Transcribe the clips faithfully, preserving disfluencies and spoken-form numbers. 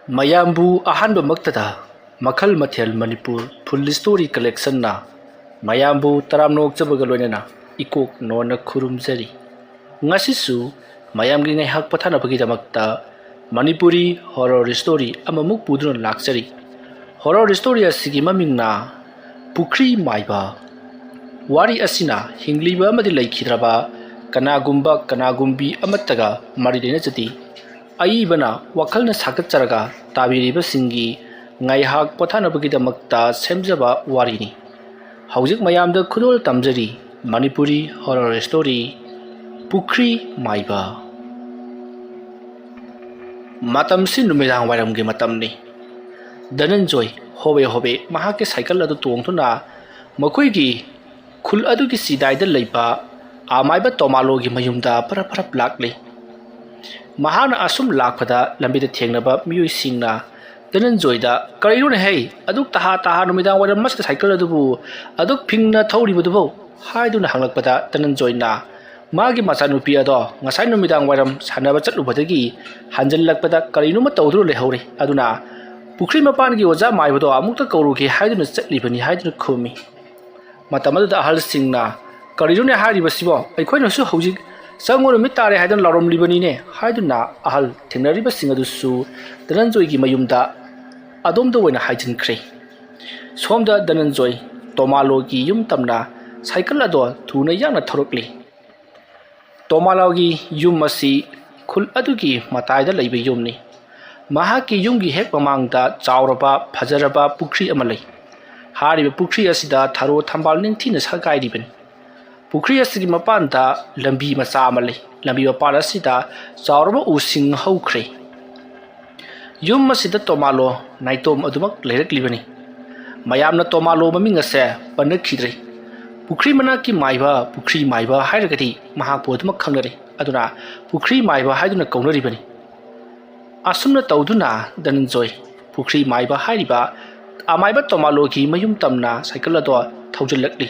ꯃꯌꯥꯝꯕꯨ ꯑꯍꯥꯟꯕꯃꯛꯇꯗ ꯃꯈꯜ ꯃꯊꯦꯜ ꯃꯅꯤꯄꯨꯔ ꯐꯨꯜ ꯁ꯭ꯇꯣꯔꯤ ꯀꯂꯦꯛꯁꯟꯅ ꯃꯌꯥꯝꯕꯨ ꯇꯔꯥꯝꯅ ꯑꯣꯛꯆꯕꯒ ꯂꯣꯏꯅꯅ ꯏꯀꯣꯛ ꯅꯣꯟꯅ ꯈꯨꯔꯨꯝꯖꯔꯤ꯫ ꯉꯁꯤꯁꯨ ꯃꯌꯥꯝꯒꯤ ꯉꯥꯏꯍꯥꯛ ꯄꯣꯊꯥꯅꯕꯒꯤꯗꯃꯛꯇ ꯃꯅꯤꯄꯨꯔꯤ ꯍꯣꯔꯣꯔ ꯁ꯭ꯇꯣꯔꯤ ꯑꯃꯃꯨꯛ ꯄꯨꯗꯨꯅ ꯂꯥꯛꯆꯔꯤ꯫ ꯍꯣꯔꯣꯔ ꯁ꯭ꯇꯣꯔꯤ ꯑꯁꯤꯒꯤ ꯃꯃꯤꯡꯅ ꯄꯨꯈ꯭ꯔꯤ ꯃꯥꯏꯕ꯫ ꯋꯥꯔꯤ ꯑꯁꯤꯅ ꯍꯤꯡꯂꯤꯕ ꯑꯃꯗꯤ ꯂꯩꯈꯤꯗ꯭ꯔꯕ ꯀꯅꯥꯒꯨꯝꯕ ꯀꯅꯥꯒꯨꯝꯕꯤ ꯑꯃꯠꯇꯒ ꯃꯔꯤ ꯂꯩꯅꯖꯗꯦ꯫ ꯑꯏꯕꯅ ꯋꯥꯈꯜꯅ ꯁꯥꯒꯠꯆꯔꯒ ꯇꯥꯕꯤꯔꯤꯕꯁꯤꯡꯒꯤ ꯉꯥꯏꯍꯥꯛ ꯄꯣꯊꯥꯅꯕꯒꯤꯗꯃꯛꯇ ꯁꯦꯝꯖꯕ ꯋꯥꯔꯤꯅꯤ꯫ ꯍꯧꯖꯤꯛ ꯃꯌꯥꯝꯗ ꯈꯨꯗꯣꯜ ꯇꯝꯖꯔꯤ ꯃꯅꯤꯄꯨꯔꯤ ꯍꯣꯔꯣꯔ ꯁ꯭ꯇꯣꯔꯤ ꯄꯨꯈ꯭ꯔꯤ ꯃꯥꯏꯕ꯫ ꯃꯇꯝꯁꯤ ꯅꯨꯃꯤꯗꯥꯡ ꯋꯥꯏꯔꯝꯒꯤ ꯃꯇꯝꯅꯤ꯫ ꯙꯅꯟꯖꯣꯏ ꯍꯣꯕꯦ ꯍꯣꯕꯦ ꯃꯍꯥꯛꯀꯤ ꯁꯥꯏꯀꯜ ꯑꯗꯨ ꯇꯣꯡꯗꯨꯅ ꯃꯈꯣꯏꯒꯤ ꯈꯨꯜ ꯑꯗꯨꯒꯤ ꯆꯤꯗꯥꯏꯗ ꯂꯩꯕ ꯑꯃꯥꯏꯕ ꯇꯣꯃꯥꯂꯣꯒꯤ ꯃꯌꯨꯝꯗ ꯐꯔꯞ ꯐꯔꯞ ꯂꯥꯛꯂꯤ꯫ ꯃꯍꯥꯛꯅ ꯑꯁꯨꯝ ꯂꯥꯛꯄꯗ ꯂꯝꯕꯤꯗ ꯊꯦꯡꯅꯕ ꯃꯤꯑꯣꯏꯁꯤꯡꯅ ꯙꯅꯟꯖꯣꯏꯗ, "ꯀꯔꯤꯅꯣꯅꯦ ꯍꯩ, ꯑꯗꯨꯛ ꯇꯍꯥ ꯇꯍꯥ ꯅꯨꯃꯤꯗꯥꯡ ꯋꯥꯏꯔꯝ ꯑꯁꯤꯗ ꯁꯥꯏꯀꯜ ꯑꯗꯨꯕꯨ ꯑꯗꯨꯛ ꯐꯤꯡꯅ ꯊꯧꯔꯤꯕꯗꯨꯕꯨ?" ꯍꯥꯏꯗꯨꯅ ꯍꯪꯂꯛꯄꯗ ꯙꯅꯟꯖꯣꯏꯅ ꯃꯥꯒꯤ ꯃꯆꯥꯅꯨꯄꯤ ꯑꯗꯣ ꯉꯁꯥꯏ ꯅꯨꯃꯤꯗꯥꯡ ꯋꯥꯏꯔꯝ ꯁꯥꯟꯅꯕ ꯆꯠꯂꯨꯕꯗꯒꯤ ꯍꯟꯖꯤꯜꯂꯛꯄꯗ ꯀꯔꯤꯅꯣꯃ ꯇꯧꯗꯨꯅ ꯂꯩꯍꯧꯔꯦ, ꯑꯗꯨꯅ ꯄꯨꯈ꯭ꯔꯤ ꯃꯄꯥꯟꯒꯤ ꯑꯣꯖꯥ ꯃꯥꯏꯕꯗꯣ ꯑꯃꯨꯛꯇ ꯀꯧꯔꯨꯒꯦ ꯍꯥꯏꯗꯨꯅ ꯆꯠꯂꯤꯕꯅꯤ ꯍꯥꯏꯗꯨꯅ ꯈꯨꯝꯃꯤ꯫ ꯃꯇꯝ ꯑꯗꯨꯗ ꯑꯍꯜꯁꯤꯡꯅ, "ꯀꯔꯤꯅꯣꯅꯦ ꯍꯥꯏꯔꯤꯕꯁꯤꯕꯣ? ꯑꯩꯈꯣꯏꯅꯁꯨ ꯍꯧꯖꯤꯛ ꯆꯪꯉꯨ ꯅꯨꯃꯤꯠ ꯇꯥꯔꯦ ꯍꯥꯏꯗꯨꯅ ꯂꯥꯎꯔꯝꯂꯤꯕꯅꯤꯅꯦ" ꯍꯥꯏꯗꯨꯅ ꯑꯍꯜ ꯊꯦꯡꯅꯔꯤꯕꯁꯤꯡ ꯑꯗꯨꯁꯨ ꯙꯅꯟꯖꯣꯏꯒꯤ ꯃꯌꯨꯝꯗ ꯑꯗꯣꯝꯗ ꯑꯣꯏꯅ ꯍꯥꯏꯖꯤꯟꯈ꯭ꯔꯦ꯫ ꯁꯣꯝꯗ ꯙꯅꯟꯖꯣꯏ ꯇꯣꯃꯥꯂꯣꯒꯤ ꯌꯨꯝ ꯇꯝꯅ ꯁꯥꯏꯀꯜ ꯑꯗꯣ ꯊꯨꯅ ꯌꯥꯡꯅ ꯊꯧꯔꯛꯂꯤ꯫ ꯇꯣꯃꯥꯂꯣꯒꯤ ꯌꯨꯝ ꯑꯁꯤ ꯈꯨꯜ ꯑꯗꯨꯒꯤ ꯃꯇꯥꯏꯗ ꯂꯩꯕ ꯌꯨꯝꯅꯤ꯫ ꯃꯍꯥꯛꯀꯤ ꯌꯨꯝꯒꯤ ꯍꯦꯛ ꯃꯃꯥꯡꯗ ꯆꯥꯎꯔꯕ ꯐꯖꯔꯕ ꯄꯨꯈ꯭ꯔꯤ ꯑꯃ ꯂꯩ꯫ ꯍꯥꯏꯔꯤꯕ ꯄꯨꯈ꯭ꯔꯤ ꯑꯁꯤꯗ ꯊꯔꯣ ꯊꯝꯕꯥꯜ ꯅꯤꯡꯊꯤꯅ ꯁꯛꯀꯥꯏꯔꯤꯕꯅꯤ꯫ ꯄꯨꯈ꯭ꯔꯤ ꯑꯁꯤꯒꯤ ꯃꯄꯥꯟꯗ ꯂꯝꯕꯤ ꯃꯆꯥ ꯑꯃ ꯂꯩ꯫ ꯂꯝꯕꯤ ꯃꯄꯥꯟ ꯑꯁꯤꯗ ꯆꯥꯎꯔꯕ ꯎꯁꯤꯡ ꯍꯧꯈ꯭ꯔꯦ꯫ ꯌꯨꯝ ꯑꯁꯤꯗ ꯇꯣꯃꯥꯂꯣ ꯅꯥꯏꯇꯣꯝ ꯑꯗꯨꯃꯛ ꯂꯩꯔꯛꯂꯤꯕꯅꯤ꯫ ꯃꯌꯥꯝꯅ ꯇꯣꯃꯥꯂꯣ ꯃꯃꯤꯡ ꯑꯁꯦ ꯄꯟꯅꯈꯤꯗ꯭ꯔꯦ꯫ ꯄꯨꯈ꯭ꯔꯤ ꯃꯅꯥꯛꯀꯤ ꯃꯥꯏꯕ, ꯄꯨꯈ꯭ꯔꯤ ꯃꯥꯏꯕ ꯍꯥꯏꯔꯒꯗꯤ ꯃꯍꯥꯛꯄꯨ ꯑꯗꯨꯃꯛ ꯈꯪꯅꯔꯦ꯫ ꯑꯗꯨꯅ ꯄꯨꯈ꯭ꯔꯤ ꯃꯥꯏꯕ ꯍꯥꯏꯗꯨꯅ ꯀꯧꯅꯔꯤꯕꯅꯤ꯫ ꯑꯁꯨꯝꯅ ꯇꯧꯗꯨꯅ ꯙꯅꯟꯖꯣꯏ ꯄꯨꯈ꯭ꯔꯤ ꯃꯥꯏꯕ ꯍꯥꯏꯔꯤꯕ ꯑꯃꯥꯏꯕ ꯇꯣꯃꯥꯂꯣꯒꯤ ꯃꯌꯨꯝ ꯇꯝꯅ ꯁꯥꯏꯀꯜ ꯑꯗꯣ ꯊꯧꯖꯤꯜꯂꯛꯂꯤ꯫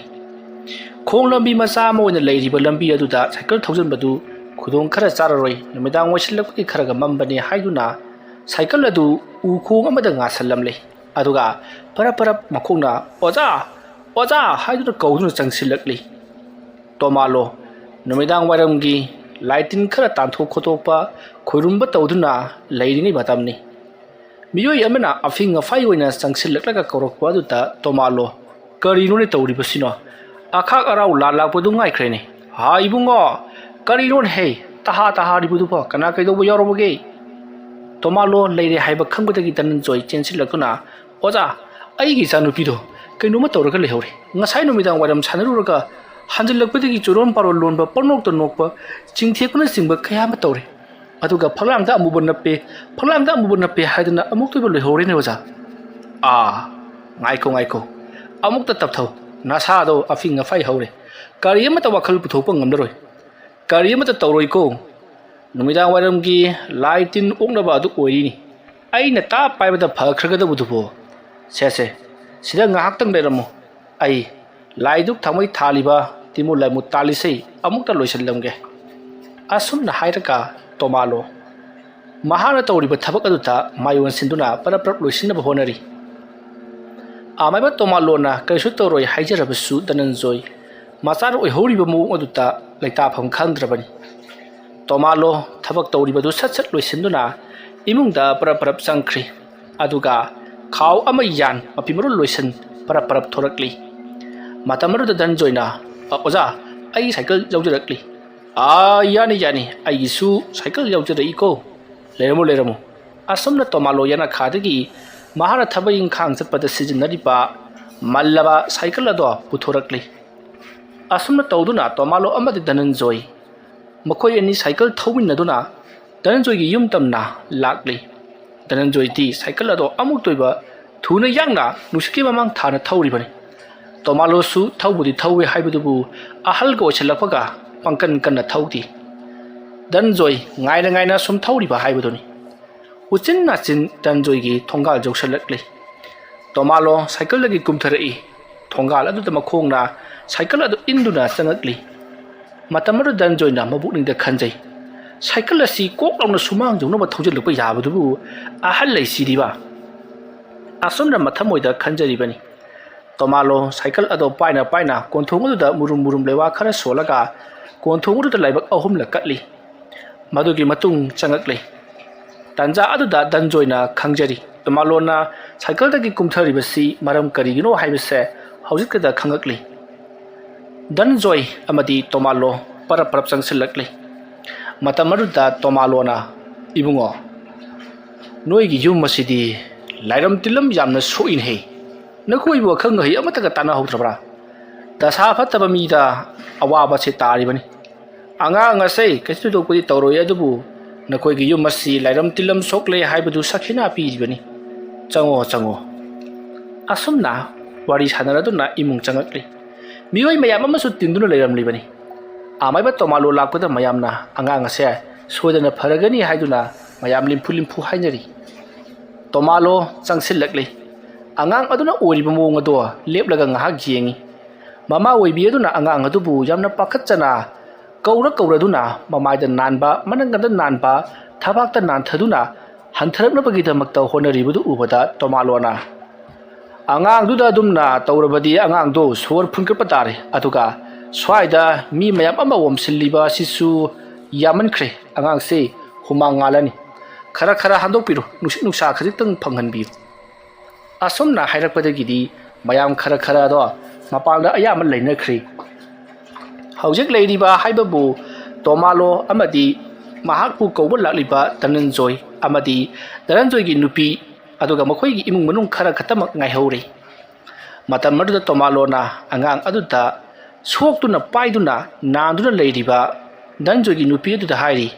ꯈꯣꯡ ꯂꯝꯕꯤ ꯃꯆꯥ ꯑꯃ ꯑꯣꯏꯅ ꯂꯩꯔꯤꯕ ꯂꯝꯕꯤ ꯑꯗꯨꯗ ꯁꯥꯏꯀꯜ ꯊꯧꯖꯤꯟꯕꯗꯨ ꯈꯨꯗꯣꯡ ꯈꯔ ꯆꯥꯔꯔꯣꯏ, ꯅꯨꯃꯤꯗꯥꯡ ꯑꯣꯏꯁꯤꯜꯂꯛꯄꯒꯤ ꯈꯔꯒ ꯃꯝꯕꯅꯤ ꯍꯥꯏꯗꯨꯅ ꯁꯥꯏꯀꯜ ꯑꯗꯨ ꯎꯈꯣꯡ ꯑꯃꯗ ꯉꯥꯁꯜꯂꯝꯂꯦ꯫ ꯑꯗꯨꯒ ꯄꯔꯞ ꯄꯔꯞ ꯃꯈꯣꯡꯅ "ꯑꯣꯖꯥ! ꯑꯣꯖꯥ!" ꯍꯥꯏꯗꯨꯅ ꯀꯧꯗꯨꯅ ꯆꯪꯁꯤꯜꯂꯛꯂꯤ꯫ ꯇꯣꯃꯥꯂꯣ ꯅꯨꯃꯤꯗꯥꯡ ꯋꯥꯏꯔꯝꯒꯤ ꯂꯥꯏꯇꯤꯟ ꯈꯔ ꯇꯥꯟꯊꯣꯛ ꯈꯣꯠꯇꯣꯛꯄ, ꯈꯣꯏꯔꯨꯝꯕ ꯇꯧꯗꯨꯅ ꯂꯩꯔꯤꯉꯩ ꯃꯇꯝꯅꯤ꯫ ꯃꯤꯑꯣꯏ ꯑꯃꯅ ꯑꯐꯤꯡ ꯑꯐꯥꯏ ꯑꯣꯏꯅ ꯆꯪꯁꯤꯜꯂꯛꯂꯒ ꯀꯧꯔꯛꯄ ꯑꯗꯨꯗ ꯇꯣꯃꯥꯂꯣ "ꯀꯔꯤꯅꯣꯅꯦ ꯇꯧꯔꯤꯕꯁꯤꯅꯣ? ꯑꯈꯥꯛ ꯑꯔꯥꯎ ꯂꯥꯜꯂꯛꯄꯗꯨ ꯉꯥꯏꯈ꯭ꯔꯦꯅꯦ꯫ ꯍꯥ ꯏꯕꯨꯡꯉꯣ, ꯀꯔꯤꯅꯣꯅꯦ ꯍꯦ? ꯇꯍꯥ ꯇꯍꯥꯔꯤꯕꯗꯨꯕꯣ ꯀꯅꯥ ꯀꯩꯗꯧꯕ ꯌꯥꯎꯔꯕꯒꯦ?" ꯇꯣꯃꯥꯂꯣ ꯂꯩꯔꯦ ꯍꯥꯏꯕ ꯈꯪꯕꯗꯒꯤ ꯙꯅꯟꯖꯣꯏ ꯆꯦꯟꯁꯤꯜꯂꯛꯇꯨꯅ, "ꯑꯣꯖꯥ, ꯑꯩꯒꯤ ꯏꯆꯥꯅꯨꯄꯤꯗꯣ ꯀꯩꯅꯣꯝꯃ ꯇꯧꯔꯒ ꯂꯩꯍꯧꯔꯦ꯫ ꯉꯁꯥꯏ ꯅꯨꯃꯤꯗꯥꯡ ꯋꯥꯏꯔꯝ ꯁꯥꯟꯅꯔꯨꯔꯒ ꯍꯟꯖꯤꯜꯂꯛꯄꯗꯒꯤ ꯆꯨꯔꯣꯟ ꯄꯥꯔꯣꯟ ꯂꯣꯟꯕ, ꯄꯪꯅꯣꯛꯇ ꯅꯣꯛꯄ, ꯆꯤꯡꯊꯦꯛꯄꯅꯆꯤꯡꯕ ꯀꯌꯥ ꯑꯃ ꯇꯧꯔꯦ꯫ ꯑꯗꯨꯒ ꯐꯛꯂꯥꯡꯗ ꯑꯃꯨꯕ ꯅꯞꯄꯦ, ꯐꯛꯂꯥꯡꯗ ꯑꯃꯨꯕ ꯅꯞꯄꯦ ꯍꯥꯏꯗꯅ ꯑꯃꯨꯛꯇꯣꯏꯕ ꯂꯣꯏꯍꯧꯔꯦꯅꯦ ꯑꯣꯖꯥ꯫" "ꯑꯥ, ꯉꯥꯏꯈꯣ, ꯉꯥꯏꯈꯣ, ꯑꯃꯨꯛꯇ ꯇꯞꯊꯧ꯫ ꯅꯁꯥꯗꯣ ꯑꯐꯤꯡ ꯑꯐꯥꯏ ꯍꯧꯔꯦ꯫ ꯀꯔꯤ ꯑꯃꯠꯇ ꯋꯥꯈꯜ ꯄꯨꯊꯣꯛꯄ ꯉꯝꯂꯔꯣꯏ꯫ ꯀꯔꯤ ꯑꯃꯠꯇ ꯇꯧꯔꯣꯏꯀꯣ꯫ ꯅꯨꯃꯤꯗꯥꯡ ꯋꯥꯏꯔꯝꯒꯤ ꯂꯥꯏ ꯇꯤꯟ ꯑꯣꯛꯅꯕ ꯑꯗꯨ ꯑꯣꯏꯔꯤꯅꯤ꯫ ꯑꯩꯅ ꯇꯥꯞ ꯄꯥꯏꯕꯗ ꯐꯈ꯭ꯔꯒꯗꯕꯗꯨꯕꯨ꯫ ꯁꯦ, ꯁꯦ, ꯁꯤꯗ ꯉꯥꯏꯍꯥꯛꯇꯪ ꯂꯩꯔꯝꯃꯨ꯫ ꯑꯩ ꯂꯥꯏꯗꯨꯛ ꯊꯥꯎꯃꯩ ꯊꯥꯜꯂꯤꯕ ꯇꯤꯃꯨ ꯂꯥꯏꯃꯨ ꯇꯥꯜꯂꯤꯁꯦ ꯑꯃꯨꯛꯇ ꯂꯣꯏꯁꯤꯜꯂꯝꯒꯦ꯫" ꯑꯁꯨꯝꯅ ꯍꯥꯏꯔꯒ ꯇꯣꯃꯥꯂꯣ ꯃꯍꯥꯛꯅ ꯇꯧꯔꯤꯕ ꯊꯕꯛ ꯑꯗꯨꯗ ꯃꯥꯏ ꯑꯣꯟꯁꯤꯟꯗꯨꯅ ꯄꯔꯞ ꯄꯔꯞ ꯂꯣꯏꯁꯤꯟꯅꯕ ꯍꯣꯠꯅꯔꯤ꯫ ꯑꯃꯥꯏꯕ ꯇꯣꯃꯥꯂꯣꯅ ꯀꯔꯤꯁꯨ ꯇꯧꯔꯣꯏ ꯍꯥꯏꯖꯔꯕꯁꯨ ꯙꯅꯟꯖꯣꯏ ꯃꯆꯥꯅ ꯑꯣꯏꯍꯧꯔꯤꯕ ꯃꯑꯣꯡ ꯑꯗꯨꯗ ꯂꯩꯇꯥꯐꯝ ꯈꯪꯗ꯭ꯔꯕꯅꯤ꯫ ꯇꯣꯃꯥꯂꯣ ꯊꯕꯛ ꯇꯧꯔꯤꯕꯗꯨ ꯁꯠ ꯁꯠ ꯂꯣꯏꯁꯤꯟꯗꯨꯅ ꯏꯃꯨꯡꯗ ꯄꯔꯞ ꯄꯔꯞ ꯆꯪꯈ꯭ꯔꯤ꯫ ꯑꯗꯨꯒ ꯈꯥꯎ ꯑꯃ ꯌꯥꯟ ꯃꯐꯤ ꯃꯔꯣꯜ ꯂꯣꯏꯁꯤꯟ ꯄꯔꯞ ꯄꯔꯞ ꯊꯣꯔꯛꯂꯤ꯫ ꯃꯇꯝ ꯑꯗꯨꯗ ꯙꯅꯟꯖꯣꯏꯅ, "ꯑ, ꯑꯣꯖꯥ, ꯑꯩ ꯁꯥꯏꯀꯜ ꯌꯧꯖꯔꯛꯂꯤ꯫" "ꯑꯥ, ꯌꯥꯅꯤ, ꯌꯥꯅꯤ, ꯑꯩꯒꯤꯁꯨ ꯁꯥꯏꯀꯜ ꯌꯧꯖꯔꯛꯏꯀꯣ꯫ ꯂꯩꯔꯝꯃꯨ, ꯂꯩꯔꯝꯃꯨ꯫" ꯑꯁꯨꯝꯅ ꯇꯣꯃꯥꯂꯣ ꯌꯥꯅꯈꯥꯗꯒꯤ ꯃꯍꯥꯛꯅ ꯊꯕꯛ ꯏꯪꯈꯥꯡ ꯆꯠꯄꯗ ꯁꯤꯖꯤꯟꯅꯔꯤꯕ ꯃꯜꯂꯕ ꯁꯥꯏꯀꯜ ꯑꯗꯣ ꯄꯨꯊꯣꯔꯛꯂꯤ꯫ ꯑꯁꯨꯝꯅ ꯇꯧꯗꯨꯅ ꯇꯣꯃꯥꯂꯣ ꯑꯃꯗꯤ ꯙꯅꯟꯖꯣꯏ ꯃꯈꯣꯏ ꯑꯅꯤ ꯁꯥꯏꯀꯜ ꯊꯧꯃꯤꯟꯅꯗꯨꯅ ꯙꯅꯟꯖꯣꯏꯒꯤ ꯌꯨꯝ ꯇꯝꯅ ꯂꯥꯛꯂꯤ꯫ ꯙꯅꯟꯖꯣꯏꯗꯤ ꯁꯥꯏꯀꯜ ꯑꯗꯣ ꯑꯃꯨꯛꯇꯣꯏꯕ ꯊꯨꯅ ꯌꯥꯡꯅ ꯅꯨꯡꯁꯤꯠꯀꯤ ꯃꯃꯥꯡ ꯊꯥꯅ ꯊꯧꯔꯤꯕꯅꯤ꯫ ꯇꯣꯃꯥꯂꯣꯁꯨ ꯊꯧꯕꯨꯗꯤ ꯊꯧꯋꯦ ꯍꯥꯏꯕꯗꯨꯕꯨ ꯑꯍꯜꯒ ꯑꯣꯏꯁꯤꯜꯂꯛꯄꯒ ꯄꯪꯀꯟ ꯀꯟꯅ ꯊꯧꯗꯦ꯫ ꯙꯅꯟꯖꯣꯏ ꯉꯥꯏꯅ ꯉꯥꯏꯅ ꯁꯨꯝ ꯊꯧꯔꯤꯕ ꯍꯥꯏꯕꯗꯨꯅꯤ꯫ ꯎꯆꯤꯟ ꯅꯥꯆꯤꯟ ꯙꯅꯟꯖꯣꯏꯒꯤ ꯊꯣꯡꯒꯥꯜ ꯌꯧꯁꯤꯜꯂꯛꯂꯤ꯫ ꯇꯣꯃꯥꯂꯣ ꯁꯥꯏꯀꯜꯗꯒꯤ ꯀꯨꯝꯊꯔꯛꯏ꯫ ꯊꯣꯡꯒꯥꯜ ꯑꯗꯨꯗ ꯃꯈꯣꯡꯅ ꯁꯥꯏꯀꯜ ꯑꯗꯨ ꯏꯟꯗꯨꯅ ꯆꯪꯉꯛꯂꯤ꯫ ꯃꯇꯝ ꯑꯗꯨꯗ ꯙꯅꯟꯖꯣꯏꯅ ꯃꯕꯨꯛꯅꯤꯡꯗ ꯈꯟꯖꯩ, ꯁꯥꯏꯀꯜ ꯑꯁꯤ ꯀꯣꯛ ꯂꯥꯎꯅ ꯁꯨꯃꯥꯡ ꯌꯧꯅꯕ ꯊꯧꯖꯤꯜꯂꯛꯄ ꯌꯥꯕꯗꯨꯕꯨ ꯑꯍꯜ ꯂꯩꯁꯤꯗꯤꯕ꯫ ꯑꯁꯨꯝꯅ ꯃꯊꯃꯣꯏꯗ ꯈꯟꯖꯔꯤꯕꯅꯤ꯫ ꯇꯣꯃꯥꯂꯣ ꯁꯥꯏꯀꯜ ꯑꯗꯣ ꯄꯥꯏꯅ ꯄꯥꯏꯅ ꯀꯣꯟꯊꯣꯡ ꯑꯗꯨꯗ ꯃꯨꯔꯨꯝ ꯃꯨꯔꯨꯝ ꯂꯩꯋꯥ ꯈꯔ ꯁꯣꯜꯂꯒ ꯀꯣꯟꯊꯣꯡ ꯑꯗꯨꯗ ꯂꯥꯏꯕꯛ ꯑꯍꯨꯝꯂꯛ ꯀꯠꯂꯤ꯫ ꯃꯗꯨꯒꯤ ꯃꯇꯨꯡ ꯆꯪꯉꯛꯂꯤ꯫ ꯇꯥꯟꯖꯥ ꯑꯗꯨꯗ ꯗꯟꯖꯣꯏꯅ ꯈꯪꯖꯔꯤ, ꯇꯣꯃꯥꯂꯣꯅ ꯁꯥꯏꯀꯜꯗꯒꯤ ꯀꯨꯝꯊꯔꯤꯕꯁꯤ ꯃꯔꯝ ꯀꯔꯤꯒꯤꯅꯣ ꯍꯥꯏꯕꯁꯦ ꯍꯧꯖꯤꯛꯇꯗ ꯈꯪꯉꯛꯂꯤ꯫ ꯗꯟꯖꯣꯏ ꯑꯃꯗꯤ ꯇꯣꯃꯥꯂꯣ ꯄꯔꯞ ꯄꯔꯞ ꯆꯪꯁꯤꯜꯂꯛꯂꯤ꯫ ꯃꯇꯝ ꯑꯗꯨꯗ ꯇꯣꯃꯥꯂꯣꯅ, "ꯏꯕꯨꯡꯉꯣ, ꯅꯣꯏꯒꯤ ꯌꯨꯝ ꯑꯁꯤꯗꯤ ꯂꯥꯏꯔꯝ ꯇꯤꯜꯂꯝ ꯌꯥꯝꯅ ꯁꯣꯛꯏꯅꯦꯍꯦ꯫ ꯅꯈꯣꯏꯕꯨ ꯑꯈꯪ ꯑꯍꯩ ꯑꯃꯠꯇꯒ ꯇꯥꯟꯅꯍꯧꯗ꯭ꯔꯕ꯭ꯔꯥ? ꯗꯁꯥ ꯐꯠꯇꯕ ꯃꯤꯗ ꯑꯋꯥꯕꯁꯦ ꯇꯥꯔꯤꯕꯅꯤ꯫ ꯑꯉꯥꯡ ꯑꯁꯦ ꯀꯩꯁꯨ ꯊꯣꯏꯗꯣꯛꯄꯗꯤ ꯇꯧꯔꯣꯏ, ꯑꯗꯨꯕꯨ ꯅꯈꯣꯏꯒꯤ ꯌꯨꯝ ꯑꯁꯤ ꯂꯥꯏꯔꯝ ꯇꯤꯜꯂꯝ ꯁꯣꯛꯂꯦ ꯍꯥꯏꯕꯗꯨ ꯁꯈꯤꯅꯥ ꯄꯤꯔꯤꯕꯅꯤ꯫ ꯆꯪꯉꯣ, ꯆꯪꯉꯣ꯫" ꯑꯁꯨꯝꯅ ꯋꯥꯔꯤ ꯁꯥꯟꯅꯔꯗꯨꯅ ꯏꯃꯨꯡ ꯆꯪꯉꯛꯂꯤ꯫ ꯃꯤꯑꯣꯏ ꯃꯌꯥꯝ ꯑꯃꯁꯨ ꯇꯤꯟꯗꯨꯅ ꯂꯩꯔꯝꯂꯤꯕꯅꯤ꯫ ꯑꯃꯥꯏꯕ ꯇꯣꯃꯥꯂꯣ ꯂꯥꯛꯄꯗ ꯃꯌꯥꯝꯅ ꯑꯉꯥꯡ ꯑꯁꯦ ꯁꯣꯏꯗꯅ ꯐꯔꯒꯅꯤ ꯍꯥꯏꯗꯨꯅ ꯃꯌꯥꯝ ꯂꯤꯝꯐꯨ ꯂꯤꯝꯐꯨ ꯍꯥꯏꯅꯔꯤ꯫ ꯇꯣꯃꯥꯂꯣ ꯆꯪꯁꯤꯜꯂꯛꯂꯤ꯫ ꯑꯉꯥꯡ ꯑꯗꯨꯅ ꯑꯣꯏꯔꯤꯕ ꯃꯑꯣꯡ ꯑꯗꯣ ꯂꯦꯞꯂꯒ ꯉꯥꯏꯍꯥꯛ ꯌꯦꯡꯉꯤ꯫ ꯃꯃꯥ ꯑꯣꯏꯕꯤ ꯑꯗꯨꯅ ꯑꯉꯥꯡ ꯑꯗꯨꯕꯨ ꯌꯥꯝꯅ ꯄꯥꯈꯠꯆꯅ ꯀꯧꯔ ꯀꯧꯔꯗꯨꯅ ꯃꯃꯥꯏꯗ ꯅꯥꯟꯕ, ꯃꯅꯪꯒꯟꯗ ꯅꯥꯟꯕ, ꯊꯕꯥꯛꯇ ꯅꯥꯟꯊꯗꯨꯅ ꯍꯟꯊꯔꯛꯅꯕꯒꯤꯗꯃꯛꯇ ꯍꯣꯠꯅꯔꯤꯕꯗꯨ ꯎꯕꯗ ꯇꯣꯃꯥꯂꯣꯅ, "ꯑꯉꯥꯡꯗꯨꯗ ꯑꯗꯨꯝꯅ ꯇꯧꯔꯕꯗꯤ ꯑꯉꯥꯡꯗꯣ ꯁꯣꯔ ꯐꯨꯟꯒꯠꯄ ꯇꯥꯔꯦ꯫ ꯑꯗꯨꯒ ꯁ꯭ꯋꯥꯏꯗ ꯃꯤ ꯃꯌꯥꯝ ꯑꯃ ꯑꯣꯝꯁꯤꯜꯂꯤꯕ ꯑꯁꯤꯁꯨ ꯌꯥꯝꯃꯟꯈ꯭ꯔꯦ꯫ ꯑꯉꯥꯡꯁꯦ ꯍꯨꯃꯥꯡ ꯉꯥꯜꯂꯅꯤ꯫ ꯈꯔ ꯈꯔ ꯍꯟꯗꯣꯛꯄꯤꯔꯣ, ꯅꯨꯡꯁꯤꯠ ꯅꯨꯡꯁꯥ ꯈꯖꯤꯛꯇꯪ ꯐꯪꯍꯟꯕꯤꯌꯨ꯫" ꯑꯁꯨꯝꯅ ꯍꯥꯏꯔꯛꯄꯗꯒꯤꯗꯤ ꯃꯌꯥꯝ ꯈꯔ ꯈꯔ ꯑꯗꯣ ꯃꯄꯥꯟꯗ ꯑꯌꯥꯝꯕ ꯂꯩꯅꯈ꯭ꯔꯦ꯫ ꯍꯧꯖꯤꯛ ꯂꯩꯔꯤꯕ ꯍꯥꯏꯕꯕꯨ ꯇꯣꯃꯥꯂꯣ ꯑꯃꯗꯤ ꯃꯍꯥꯛꯄꯨ ꯀꯧꯕ ꯂꯥꯛꯂꯤꯕ ꯙꯅꯟꯖꯣꯏ ꯑꯃꯗꯤ ꯙꯅꯟꯖꯣꯏꯒꯤ ꯅꯨꯄꯤ, ꯑꯗꯨꯒ ꯃꯈꯣꯏꯒꯤ ꯏꯃꯨꯡ ꯃꯅꯨꯡ ꯈꯔ ꯈꯛꯇꯃꯛ ꯉꯥꯏꯍꯧꯔꯤ꯫ ꯃꯇꯝ ꯑꯗꯨꯗ ꯇꯣꯃꯥꯂꯣꯅ ꯑꯉꯥꯡ ꯑꯗꯨꯗ ꯁꯣꯛꯇꯨꯅ ꯄꯥꯏꯗꯨꯅ ꯅꯥꯟꯗꯨꯅ ꯂꯩꯔꯤꯕ ꯙꯅꯟꯖꯣꯏꯒꯤ ꯅꯨꯄꯤ ꯑꯗꯨꯗ ꯍꯥꯏꯔꯤ,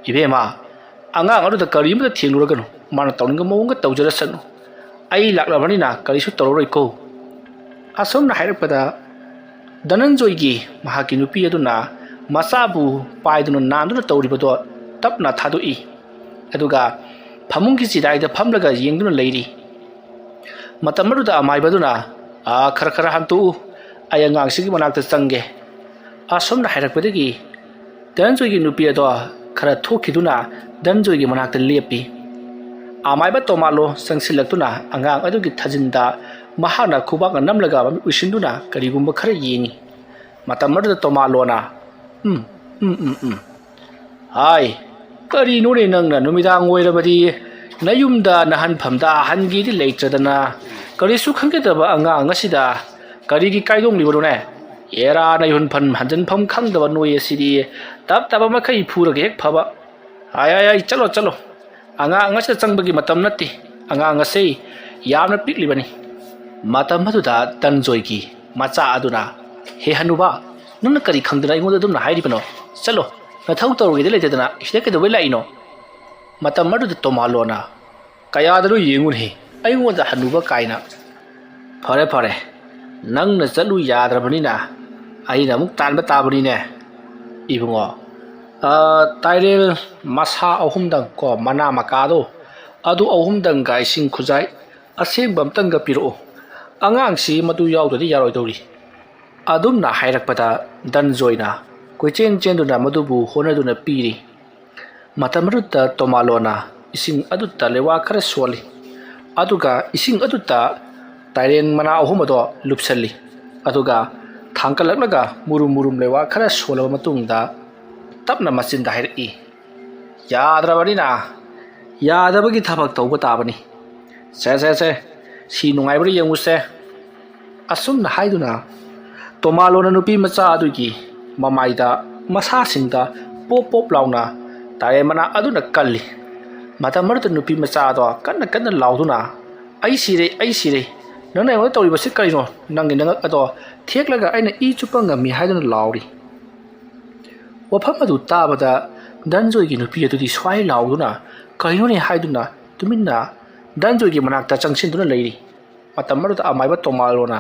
"ꯏꯕꯦꯝꯃ, ꯑꯉꯥꯡ ꯑꯗꯨꯗ ꯀꯔꯤꯃꯇ ꯊꯦꯡꯂꯨꯔꯒꯅꯨ, ꯃꯥꯅ ꯇꯧꯅꯤꯡꯕ ꯃꯑꯣꯡꯗ ꯇꯧꯖꯔꯁꯅꯨ꯫ ꯑꯩ ꯂꯥꯛꯂꯕꯅꯤꯅ ꯀꯔꯤꯁꯨ ꯇꯧꯔꯔꯣꯏꯀꯣ꯫" ꯑꯁꯨꯝꯅ ꯍꯥꯏꯔꯛꯄꯗ ꯙꯅꯟꯖꯣꯏꯒꯤ ꯃꯍꯥꯛꯀꯤ ꯅꯨꯄꯤ ꯑꯗꯨꯅ ꯃꯆꯥꯕꯨ ꯄꯥꯏꯗꯨꯅ ꯅꯥꯟꯗꯨꯅ ꯇꯧꯔꯤꯕꯗꯣ ꯇꯞꯅ ꯊꯥꯗꯣꯛꯏ꯫ ꯑꯗꯨꯒ ꯐꯃꯨꯡꯒꯤ ꯆꯤꯗꯥꯏꯗ ꯐꯝꯂꯒ ꯌꯦꯡꯗꯨꯅ ꯂꯩꯔꯤ꯫ ꯃꯇꯝ ꯑꯗꯨꯗ ꯑꯃꯥꯏꯕꯗꯨꯅ, "ꯑꯥ, ꯈꯔ ꯈꯔ ꯍꯟꯇꯣꯛꯎ, ꯑꯩ ꯑꯉꯥꯡꯁꯤꯒꯤ ꯃꯅꯥꯛꯇ ꯆꯪꯒꯦ꯫" ꯑꯁꯨꯝꯅ ꯍꯥꯏꯔꯛꯄꯗꯒꯤ ꯙꯅꯟꯖꯣꯏꯒꯤ ꯅꯨꯄꯤ ꯑꯗꯣ ꯈꯔ ꯊꯣꯛꯈꯤꯗꯨꯅ ꯙꯅꯟꯖꯣꯏꯒꯤ ꯃꯅꯥꯛꯇ ꯂꯦꯞꯄꯤ꯫ ꯑꯃꯥꯏꯕ ꯇꯣꯃꯥꯂꯣ ꯆꯪꯁꯤꯜꯂꯛꯇꯨꯅ ꯑꯉꯥꯡ ꯑꯗꯨꯒꯤ ꯊꯥꯖꯤꯟꯗ ꯃꯍꯥꯛꯅ ꯈꯨꯕꯥꯛꯅ ꯅꯝꯂꯒ ꯃꯃꯤꯠ ꯎꯏꯁꯤꯟꯗꯨꯅ ꯀꯔꯤꯒꯨꯝꯕ ꯈꯔ ꯌꯦꯡꯏ꯫ ꯃꯇꯝ ꯑꯗꯨꯗ ꯇꯣꯃꯥꯂꯣꯅ, "ꯎꯝ, ꯎꯝ, ꯎꯝ, ꯎꯝ꯫ ꯍꯥꯏ, ꯀꯔꯤꯅꯣꯅꯦ ꯅꯪꯅ ꯅꯨꯃꯤꯗꯥꯡ ꯑꯣꯏꯔꯕꯗꯤ ꯅꯌꯨꯝꯗ ꯅꯍꯟꯐꯝꯗ ꯍꯟꯒꯦꯗꯤ ꯂꯩꯇ꯭ꯔꯗꯅ ꯀꯔꯤꯁꯨ ꯈꯪꯖꯗꯕ ꯑꯉꯥꯡ ꯑꯁꯤꯗ ꯀꯔꯤꯒꯤ ꯀꯥꯏꯗꯣꯡꯂꯤꯕꯅꯣꯅꯦ? ꯑꯦꯔꯥ, ꯅꯌꯨꯝꯐꯝ ꯍꯟꯖꯤꯟꯐꯝ ꯈꯪꯗꯕ ꯅꯣꯏ ꯑꯁꯤꯗꯤ ꯇꯞ ꯇꯞꯄ ꯃꯈꯩ ꯐꯨꯔꯒ ꯍꯦꯛ ꯐꯕ꯫ ꯍꯥꯏ, ꯍꯥꯏ, ꯍꯥꯏ, ꯆꯠꯂꯣ, ꯆꯠꯂꯣ꯫ ꯑꯉꯥꯡ ꯑꯁꯤꯗ ꯆꯪꯕꯒꯤ ꯃꯇꯝ ꯅꯠꯇꯦ꯫ ꯑꯉꯥꯡ ꯑꯁꯤ ꯌꯥꯝꯅ ꯄꯤꯛꯂꯤꯕꯅꯤ꯫" ꯃꯇꯝ ꯑꯗꯨꯗ ꯙꯅꯟꯖꯣꯏꯒꯤ ꯃꯆꯥ ꯑꯗꯨꯅ, "ꯍꯦ ꯍꯅꯨꯕ, ꯅꯪꯅ ꯀꯔꯤ ꯈꯪꯗꯅ ꯑꯩꯉꯣꯟꯗ ꯑꯗꯨꯝꯅ ꯍꯥꯏꯔꯤꯕꯅꯣ? ꯆꯠꯂꯣ, ꯅꯊꯧ ꯇꯧꯔꯨꯒꯦꯗ ꯂꯩꯇꯗꯅ ꯁꯤꯗ ꯀꯩꯗꯧꯕꯩ ꯂꯥꯛꯏꯅꯣ?" ꯃꯇꯝ ꯑꯗꯨꯗ ꯇꯣꯃꯥꯂꯣꯅ, "ꯀꯌꯥꯗꯅꯣ ꯌꯦꯡꯉꯨꯅꯦ, ꯑꯩꯉꯣꯟꯗ ꯍꯅꯨꯕ ꯀꯥꯏꯅ꯫ ꯐꯔꯦ, ꯐꯔꯦ, ꯅꯪꯅ ꯆꯠꯂꯨ ꯌꯥꯗ꯭ꯔꯕꯅꯤꯅ ꯑꯩꯅ ꯑꯃꯨꯛ ꯇꯥꯟꯕ ꯇꯥꯕꯅꯤꯅꯦ, ꯏꯕꯨꯡꯉꯣ꯫ ꯑ, ꯇꯥꯏꯔꯦꯜ ꯃꯁꯥ ꯑꯍꯨꯝꯗꯪ ꯀꯣ, ꯃꯅꯥ ꯃꯀꯥꯗꯣ, ꯑꯗꯨ ꯑꯍꯨꯝꯗꯪꯒ ꯏꯁꯤꯡ ꯈꯨꯖꯥꯏ ꯑꯁꯦꯡꯕ ꯑꯝꯇꯪꯒ ꯄꯤꯔꯛꯑꯣ꯫ ꯑꯉꯥꯡꯁꯤ ꯃꯗꯨ ꯌꯥꯎꯗ꯭ꯔꯗꯤ ꯌꯥꯔꯣꯏꯗꯧꯔꯤ꯫" ꯑꯗꯨꯝꯅ ꯍꯥꯏꯔꯛꯄꯗ ꯙꯅꯟꯖꯣꯏꯅ ꯀꯣꯏꯆꯦꯟ ꯆꯦꯟꯗꯨꯅ ꯃꯗꯨꯕꯨ ꯍꯣꯠꯅꯗꯨꯅ ꯄꯤꯔꯤ꯫ ꯃꯇꯝ ꯑꯗꯨꯗ ꯇꯣꯃꯥꯂꯣꯅ ꯏꯁꯤꯡ ꯑꯗꯨꯗ ꯂꯩꯋꯥ ꯈꯔ ꯁꯣꯜꯂꯤ꯫ ꯑꯗꯨꯒ ꯏꯁꯤꯡ ꯑꯗꯨꯗ ꯇꯥꯏꯔꯦꯟ ꯃꯅꯥ ꯑꯍꯨꯝ ꯑꯗꯣ ꯂꯨꯞꯁꯜꯂꯤ꯫ ꯑꯗꯨꯒ ꯊꯥꯡꯀꯠꯂꯛꯂꯒ ꯃꯨꯔꯨꯝ ꯃꯨꯔꯨꯝ ꯂꯩꯋꯥ ꯈꯔ ꯁꯣꯜꯂꯕ ꯃꯇꯨꯡꯗ ꯇꯞꯅ ꯃꯆꯤꯟꯗ ꯍꯥꯏꯔꯛꯏ, "ꯌꯥꯗ꯭ꯔꯕꯅꯤꯅ ꯌꯥꯗꯕꯒꯤ ꯊꯕꯛ ꯇꯧꯕ ꯇꯥꯕꯅꯤ꯫ ꯁꯦ, ꯁꯦ, ꯁꯦ, ꯁꯤ ꯅꯨꯡꯉꯥꯏꯕ꯭ꯔꯥ ꯌꯦꯡꯉꯨꯁꯦ꯫" ꯑꯁꯨꯝꯅ ꯍꯥꯏꯗꯨꯅ ꯇꯣꯃꯥꯂꯣꯅ ꯅꯨꯄꯤ ꯃꯆꯥ ꯑꯗꯨꯒꯤ ꯃꯃꯥꯏꯗ, ꯃꯁꯥꯁꯤꯡꯗ ꯄꯣꯞ ꯄꯣꯞ ꯂꯥꯎꯅ ꯇꯥꯏꯔꯦꯟ ꯃꯅꯥ ꯑꯗꯨꯅ ꯀꯜꯂꯤ꯫ ꯃꯇꯝ ꯑꯗꯨꯗ ꯅꯨꯄꯤ ꯃꯆꯥ ꯑꯗꯣ ꯀꯟꯅ ꯀꯟꯅ ꯂꯥꯎꯗꯨꯅ, "ꯑꯩ ꯁꯤꯔꯦ, ꯑꯩ ꯁꯤꯔꯦ꯫ ꯅꯪꯅ ꯑꯩꯉꯣꯟꯗ ꯇꯧꯔꯤꯕꯁꯤ ꯀꯔꯤꯅꯣ? ꯅꯪꯒꯤ ꯅꯉꯛ ꯑꯗꯣ ꯊꯦꯛꯂꯒ ꯑꯩꯅ ꯏ ꯆꯨꯞꯄ ꯉꯝꯃꯤ" ꯍꯥꯏꯗꯨꯅ ꯂꯥꯎꯔꯤ꯫ ꯋꯥꯐꯝ ꯑꯗꯨ ꯇꯥꯕꯗ ꯙꯅꯟꯖꯣꯏꯒꯤ ꯅꯨꯄꯤ ꯑꯗꯨꯗꯤ ꯁ꯭ꯋꯥꯏ ꯂꯥꯎꯗꯨꯅ, "ꯀꯔꯤꯅꯣꯅꯦ?" ꯍꯥꯏꯗꯨꯅ ꯇꯨꯃꯤꯟꯅ ꯙꯅꯟꯖꯣꯏꯒꯤ ꯃꯅꯥꯛꯇ ꯆꯪꯁꯤꯟꯗꯨꯅ ꯂꯩꯔꯤ꯫ ꯃꯇꯝ ꯑꯗꯨꯗ ꯑꯃꯥꯏꯕ ꯇꯣꯃꯥꯂꯣꯅ,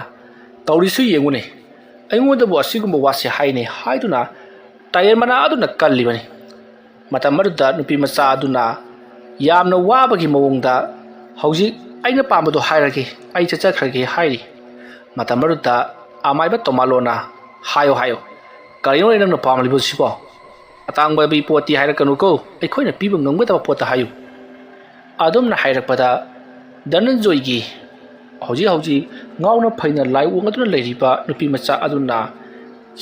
"ꯇꯧꯔꯤꯁꯨ ꯌꯦꯡꯉꯨꯅꯦ, ꯑꯩꯉꯣꯟꯗꯕꯨ ꯑꯁꯤꯒꯨꯝꯕ ꯋꯥꯁꯦ ꯍꯥꯏꯅꯦ" ꯍꯥꯏꯗꯨꯅ ꯇꯥꯏꯔꯦꯟ ꯃꯅꯥ ꯑꯗꯨꯅ ꯀꯜꯂꯤꯕꯅꯤ꯫ ꯃꯇꯝ ꯑꯗꯨꯗ ꯅꯨꯄꯤ ꯃꯆꯥ ꯑꯗꯨꯅ ꯌꯥꯝꯅ ꯋꯥꯕꯒꯤ ꯃꯑꯣꯡꯗ, "ꯍꯧꯖꯤꯛ ꯑꯩꯅ ꯄꯥꯝꯕꯗꯣ ꯍꯥꯏꯔꯒꯦ, ꯑꯩ ꯆꯠꯆꯈ꯭ꯔꯒꯦ" ꯍꯥꯏꯔꯤ꯫ ꯃꯇꯝ ꯑꯗꯨꯗ ꯑꯃꯥꯏꯕ ꯇꯣꯃꯥꯂꯣꯅ, "ꯍꯥꯏꯌꯣ, ꯍꯥꯏꯌꯣ, ꯀꯔꯤꯅꯣ ꯅꯪꯅ ꯄꯥꯝꯂꯤꯕꯁꯤꯕꯣ?" ꯑꯇꯥꯡꯕꯒꯤ ꯄꯣꯠꯇꯤ ꯍꯥꯏꯔꯛꯀꯅꯨꯀꯣ, ꯑꯩꯈꯣꯏꯅ ꯄꯤꯕ ꯉꯝꯒꯗꯕ ꯄꯣꯠꯇ ꯍꯥꯏꯌꯨ꯫ ꯑꯗꯨꯝꯅ ꯍꯥꯏꯔꯛꯄꯗ ꯙꯅꯟꯖꯣꯏꯒꯤ ꯍꯧꯖꯤꯛ ꯍꯧꯖꯤꯛ ꯉꯥꯎꯅ ꯐꯩꯅ ꯂꯥꯏ ꯑꯣꯡꯗꯨꯅ ꯂꯩꯔꯤꯕ ꯅꯨꯄꯤ ꯃꯆꯥ ꯑꯗꯨꯅ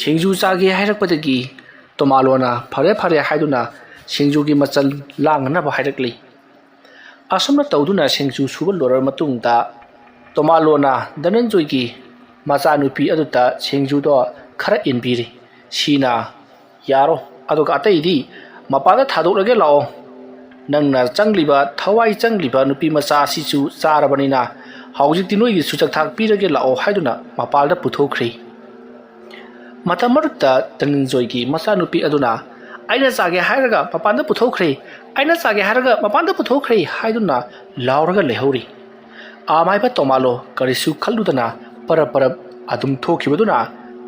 ꯁꯤꯡꯖꯨ ꯆꯥꯒꯦ ꯍꯥꯏꯔꯛꯄꯗꯒꯤ ꯇꯣꯃꯥꯂꯣꯅ ꯐꯔꯦ ꯐꯔꯦ ꯍꯥꯏꯗꯨꯅ ꯁꯤꯡꯖꯨꯒꯤ ꯃꯆꯜ ꯂꯥꯡꯅꯅꯕ ꯍꯥꯏꯔꯛꯂꯤ꯫ ꯑꯁꯨꯝꯅ ꯇꯧꯗꯨꯅ ꯁꯤꯡꯖꯨ ꯁꯨꯕ ꯂꯣꯏꯔꯕ ꯃꯇꯨꯡꯗ ꯇꯣꯃꯥꯂꯣꯅ ꯙꯅꯟꯖꯣꯏꯒꯤ ꯃꯆꯥꯅꯨꯄꯤ ꯑꯗꯨꯗ ꯁꯤꯡꯖꯨꯗꯣ ꯈꯔ ꯏꯟꯕꯤꯔꯤ꯫ ꯁꯤꯅ ꯌꯥꯔꯣ, ꯑꯗꯨꯒ ꯑꯇꯩꯗꯤ ꯃꯄꯥꯟꯗ ꯊꯥꯗꯣꯛꯂꯒꯦ ꯂꯥꯛꯑꯣ꯫ ꯅꯪꯅ ꯆꯪꯂꯤꯕ, ꯊꯋꯥꯏ ꯆꯪꯂꯤꯕ ꯅꯨꯄꯤ ꯃꯆꯥ ꯑꯁꯤꯁꯨ ꯆꯥꯔꯕꯅꯤꯅ ꯍꯧꯖꯤꯛꯇꯤ ꯅꯣꯏꯒꯤꯁꯨ ꯆꯥꯛꯊꯥꯛ ꯄꯤꯔꯒꯦ ꯂꯥꯛꯑꯣ ꯍꯥꯏꯗꯨꯅ ꯃꯄꯥꯟꯗ ꯄꯨꯊꯣꯛꯈ꯭ꯔꯤ꯫ ꯃꯇꯝ ꯑꯗꯨꯗ ꯙꯅꯟꯖꯣꯏꯒꯤ ꯃꯆꯥꯅꯨꯄꯤ ꯑꯗꯨꯅ "ꯑꯩꯅ ꯆꯥꯒꯦ ꯍꯥꯏꯔꯒ ꯃꯄꯥꯟꯗ ꯄꯨꯊꯣꯛꯈ꯭ꯔꯦ, ꯑꯩꯅ ꯆꯥꯒꯦ ꯍꯥꯏꯔꯒ ꯃꯄꯥꯟꯗ ꯄꯨꯊꯣꯛꯈ꯭ꯔꯦ" ꯍꯥꯏꯗꯨꯅ ꯂꯥꯎꯔꯒ ꯂꯩꯍꯧꯔꯤ꯫ ꯑꯃꯥꯏꯕ ꯇꯣꯃꯥꯂꯣ ꯀꯔꯤꯁꯨ ꯈꯜꯂꯨꯗꯅ ꯄꯔꯞ ꯄꯔꯞ ꯑꯗꯨꯝ ꯊꯣꯛꯈꯤꯕꯗꯨꯅ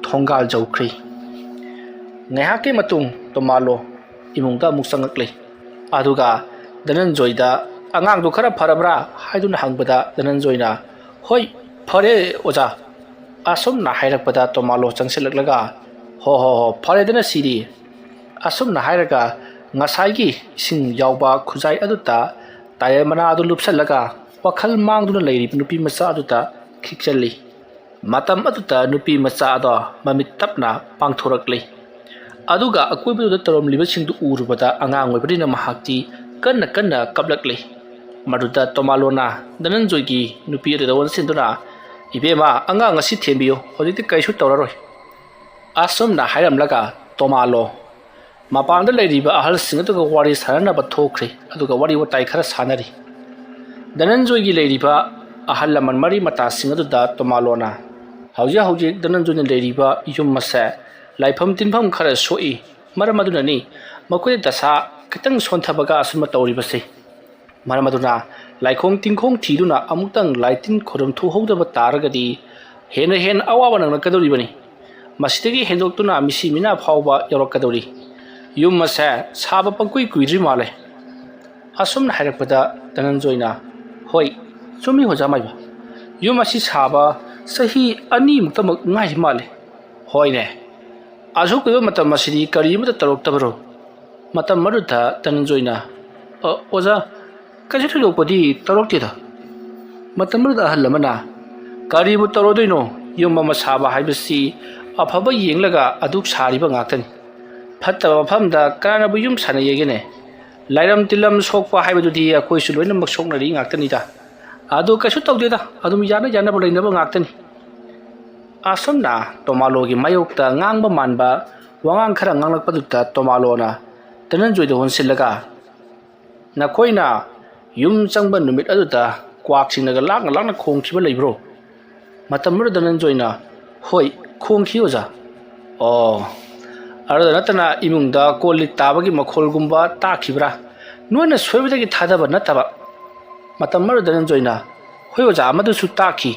ꯊꯣꯡꯒꯥꯜ ꯌꯧꯈ꯭ꯔꯤ꯫ ꯉꯥꯏꯍꯥꯛꯀꯤ ꯃꯇꯨꯡ ꯇꯣꯃꯥꯂꯣ ꯏꯃꯨꯡꯗ ꯑꯃꯨꯛ ꯆꯪꯉꯛꯂꯤ꯫ ꯑꯗꯨꯒ ꯙꯅꯟꯖꯣꯏꯗ "ꯑꯉꯥꯡꯗꯨ ꯈꯔ ꯐꯔꯕ꯭ꯔꯥ?" ꯍꯥꯏꯗꯨꯅ ꯍꯪꯕꯗ ꯙꯅꯟꯖꯣꯏꯅ "ꯍꯣꯏ, ꯐꯔꯦ ꯑꯣꯖꯥ" ꯑꯁꯨꯝꯅ ꯍꯥꯏꯔꯛꯄꯗ ꯇꯣꯃꯥꯂꯣ ꯆꯪꯁꯤꯜꯂꯛꯂꯒ "ꯍꯣ ꯍꯣ ꯍꯣ, ꯐꯔꯦꯗꯅ ꯁꯤꯗꯤ" ꯑꯁꯨꯝꯅ ꯍꯥꯏꯔꯒ ꯉꯁꯥꯏꯒꯤ ꯏꯁꯤꯡ ꯌꯥꯎꯕ ꯈꯨꯖꯥꯏ ꯑꯗꯨꯗ ꯇꯥꯏꯔ ꯃꯅꯥ ꯑꯗꯨ ꯂꯨꯞꯁꯜꯂꯒ ꯋꯥꯈꯜ ꯃꯥꯡꯗꯨꯅ ꯂꯩꯔꯤꯕ ꯅꯨꯄꯤ ꯃꯆꯥ ꯑꯗꯨꯗ ꯈꯤꯛꯆꯜꯂꯤ꯫ ꯃꯇꯝ ꯑꯗꯨꯗ ꯅꯨꯄꯤ ꯃꯆꯥ ꯑꯗꯣ ꯃꯃꯤꯠ ꯇꯞꯅ ꯄꯥꯡꯊꯣꯔꯛꯂꯤ꯫ ꯑꯗꯨꯒ ꯑꯀꯣꯏꯕꯗꯨꯗ ꯇꯧꯔꯝꯂꯤꯕꯁꯤꯡꯗꯨ ꯎꯔꯨꯕꯗ ꯑꯉꯥꯡ ꯑꯣꯏꯕꯅꯤꯅ ꯃꯍꯥꯛꯇꯤ ꯀꯟꯅ ꯀꯟꯅ ꯀꯞꯂꯛꯂꯤ꯫ ꯃꯗꯨꯗ ꯇꯣꯃꯥꯂꯣꯅ ꯙꯅꯟꯖꯣꯏꯒꯤ ꯅꯨꯄꯤ ꯑꯗꯨꯗ ꯑꯣꯟꯁꯤꯟꯗꯨꯅ "ꯏꯕꯦꯝꯃ, ꯑꯉꯥꯡ ꯑꯁꯤ ꯊꯦꯝꯕꯤꯌꯨ, ꯍꯧꯖꯤꯛꯇꯤ ꯀꯔꯤꯁꯨ ꯇꯧꯔꯔꯣꯏ" ꯑꯁꯨꯝꯅ ꯍꯥꯏꯔꯝꯂꯒ ꯇꯣꯃꯥꯂꯣ ꯃꯄꯥꯟꯗ ꯂꯩꯔꯤꯕ ꯑꯍꯜꯁꯤꯡ ꯑꯗꯨꯒ ꯋꯥꯔꯤ ꯁꯥꯟꯅꯅꯕ ꯊꯣꯛꯈ꯭ꯔꯦ꯫ ꯑꯗꯨꯒ ꯋꯥꯔꯤ ꯋꯥꯇꯥꯏ ꯈꯔ ꯁꯥꯟꯅꯔꯤ꯫ ꯙꯅꯟꯖꯣꯏꯒꯤ ꯂꯩꯔꯤꯕ ꯑꯍꯜ ꯂꯃꯟ ꯃꯔꯤ ꯃꯇꯥꯁꯤꯡ ꯑꯗꯨꯗ ꯇꯣꯃꯥꯂꯣꯅ "ꯍꯧꯖꯤꯛ ꯍꯧꯖꯤꯛ ꯙꯅꯟꯖꯣꯏꯅ ꯂꯩꯔꯤꯕ ꯌꯨꯝ ꯑꯁꯦ ꯂꯥꯏꯐꯝ ꯇꯤꯟꯐꯝ ꯈꯔ ꯁꯣꯛꯏ, ꯃꯔꯝ ꯑꯗꯨꯅꯅꯤ ꯃꯈꯣꯏꯗ ꯗꯁꯥ ꯈꯤꯇꯪ ꯁꯣꯟꯊꯕꯒ ꯑꯁꯨꯝꯅ ꯇꯧꯔꯤꯕꯁꯦ꯫ ꯃꯔꯝ ꯑꯗꯨꯅ ꯂꯥꯏꯈꯣꯡ ꯇꯤꯟꯈꯣꯡ ꯊꯤꯗꯨꯅ ꯑꯃꯨꯛꯇꯪ ꯂꯥꯏ ꯇꯤꯟ ꯈꯣꯏꯔꯝ ꯊꯣꯛꯍꯧꯗꯕ ꯇꯥꯔꯒꯗꯤ ꯍꯦꯟꯅ ꯍꯦꯟꯅ ꯑꯋꯥꯕ ꯅꯪꯂꯛꯀꯗꯧꯔꯤꯕꯅꯤ꯫ ꯃꯁꯤꯗꯒꯤ ꯍꯦꯟꯗꯣꯛꯇꯨꯅ ꯃꯤꯁꯤ ꯃꯤꯅꯥ ꯐꯥꯎꯕ ꯌꯧꯔꯛꯀꯗꯧꯔꯤ꯫ ꯌꯨꯝ ꯑꯁꯦ ꯁꯥꯕ ꯄꯪꯀꯨꯏ ꯀꯨꯏꯗ꯭ꯔꯤ ꯃꯥꯜꯂꯦ" ꯑꯁꯨꯝꯅ ꯍꯥꯏꯔꯛꯄꯗ ꯙꯅꯟꯖꯣꯏꯅ "ꯍꯣꯏ, ꯆꯨꯝꯃꯤ ꯑꯣꯖꯥ ꯃꯥꯏꯕ, ꯌꯨꯝ ꯑꯁꯤ ꯁꯥꯕ ꯆꯍꯤ ꯑꯅꯤꯃꯨꯛꯇꯃꯛ ꯉꯥꯏꯔꯤ ꯃꯥꯜꯂꯦ꯫ ꯍꯣꯏꯅꯦ, ꯑꯁꯨꯛ ꯀꯨꯏꯕ ꯃꯇꯝ ꯑꯁꯤꯗꯤ ꯀꯔꯤ ꯑꯃꯠꯇ ꯇꯧꯔꯛꯇꯕꯔꯣ?" ꯃꯇꯝ ꯑꯗꯨꯗ ꯙꯅꯟꯖꯣꯏꯅ, "ꯑ, ꯑꯣꯖꯥ, ꯀꯩꯁꯨ ꯊꯣꯏꯗꯣꯛꯄꯗꯤ ꯇꯧꯔꯛꯇꯦꯗ꯫" ꯃꯇꯝ ꯑꯗꯨꯗ ꯑꯍꯜ ꯑꯃꯅ, "ꯀꯔꯤꯕꯨ ꯇꯧꯔꯗꯣꯏꯅꯣ? ꯌꯨꯝ ꯑꯃ ꯁꯥꯕ ꯍꯥꯏꯕꯁꯤ ꯑꯐꯕ ꯌꯦꯡꯂꯒ ꯑꯗꯨꯛ ꯁꯥꯔꯤꯕ ꯉꯥꯛꯇꯅꯤ꯫ ꯐꯠꯇꯕ ꯃꯐꯝꯗ ꯀꯅꯥꯅꯕꯨ ꯌꯨꯝ ꯁꯥꯟꯅ ꯌꯦꯡꯒꯅꯤ? ꯂꯥꯏꯔꯝ ꯇꯤꯜꯂꯝ ꯁꯣꯛꯄ ꯍꯥꯏꯕꯗꯨꯗꯤ ꯑꯩꯈꯣꯏꯁꯨ ꯂꯣꯏꯅꯃꯛ ꯁꯣꯛꯅꯔꯤ ꯉꯥꯛꯇꯅꯤꯗ꯫ ꯑꯗꯨ ꯀꯩꯁꯨ ꯇꯧꯗꯦꯗ, ꯑꯗꯨꯝ ꯌꯥꯅ ꯌꯥꯅꯕ ꯂꯩꯅꯕ ꯉꯥꯛꯇꯅꯤ꯫" ꯑꯁꯨꯝꯅ ꯇꯣꯃꯥꯂꯣꯒꯤ ꯃꯥꯌꯣꯛꯇ ꯉꯥꯡꯕ ꯃꯥꯟꯕ ꯋꯥꯉꯥꯡ ꯈꯔ ꯉꯥꯡꯂꯛꯄꯗꯨꯗ ꯇꯣꯃꯥꯂꯣꯅ ꯙꯅꯟꯖꯣꯏꯗ ꯑꯣꯟꯁꯤꯜꯂꯒ, "ꯅꯈꯣꯏꯅ ꯌꯨꯝ ꯆꯪꯕ ꯅꯨꯃꯤꯠ ꯑꯗꯨꯗ ꯀ꯭ꯋꯥꯛꯁꯤꯡꯅꯒ ꯂꯥꯛꯅ ꯂꯥꯛꯅ ꯈꯣꯡꯈꯤꯕ ꯂꯩꯕ꯭ꯔꯣ?" ꯃꯇꯝ ꯑꯗꯨꯗ ꯙꯅꯟꯖꯣꯏꯅ, "ꯍꯣꯏ, ꯈꯣꯡꯈꯤ ꯑꯣꯖꯥ꯫" "ꯑꯣ, ꯑꯗꯨꯗ ꯅꯠꯇꯅ ꯏꯃꯨꯡꯗ ꯀꯣꯜ ꯂꯤꯛ ꯇꯥꯕꯒꯤ ꯃꯈꯣꯜꯒꯨꯝꯕ ꯇꯥꯈꯤꯕ꯭ꯔꯥ? ꯅꯣꯏꯅ ꯁꯣꯏꯕꯗꯒꯤ ꯊꯥꯗꯕ ꯅꯠꯇꯕ?" ꯃꯇꯝ ꯑꯗꯨꯗ ꯙꯅꯟꯖꯣꯏꯅ, "ꯍꯣꯏ ꯑꯣꯖꯥ, ꯑꯃꯗꯨꯁꯨ ꯇꯥꯈꯤ꯫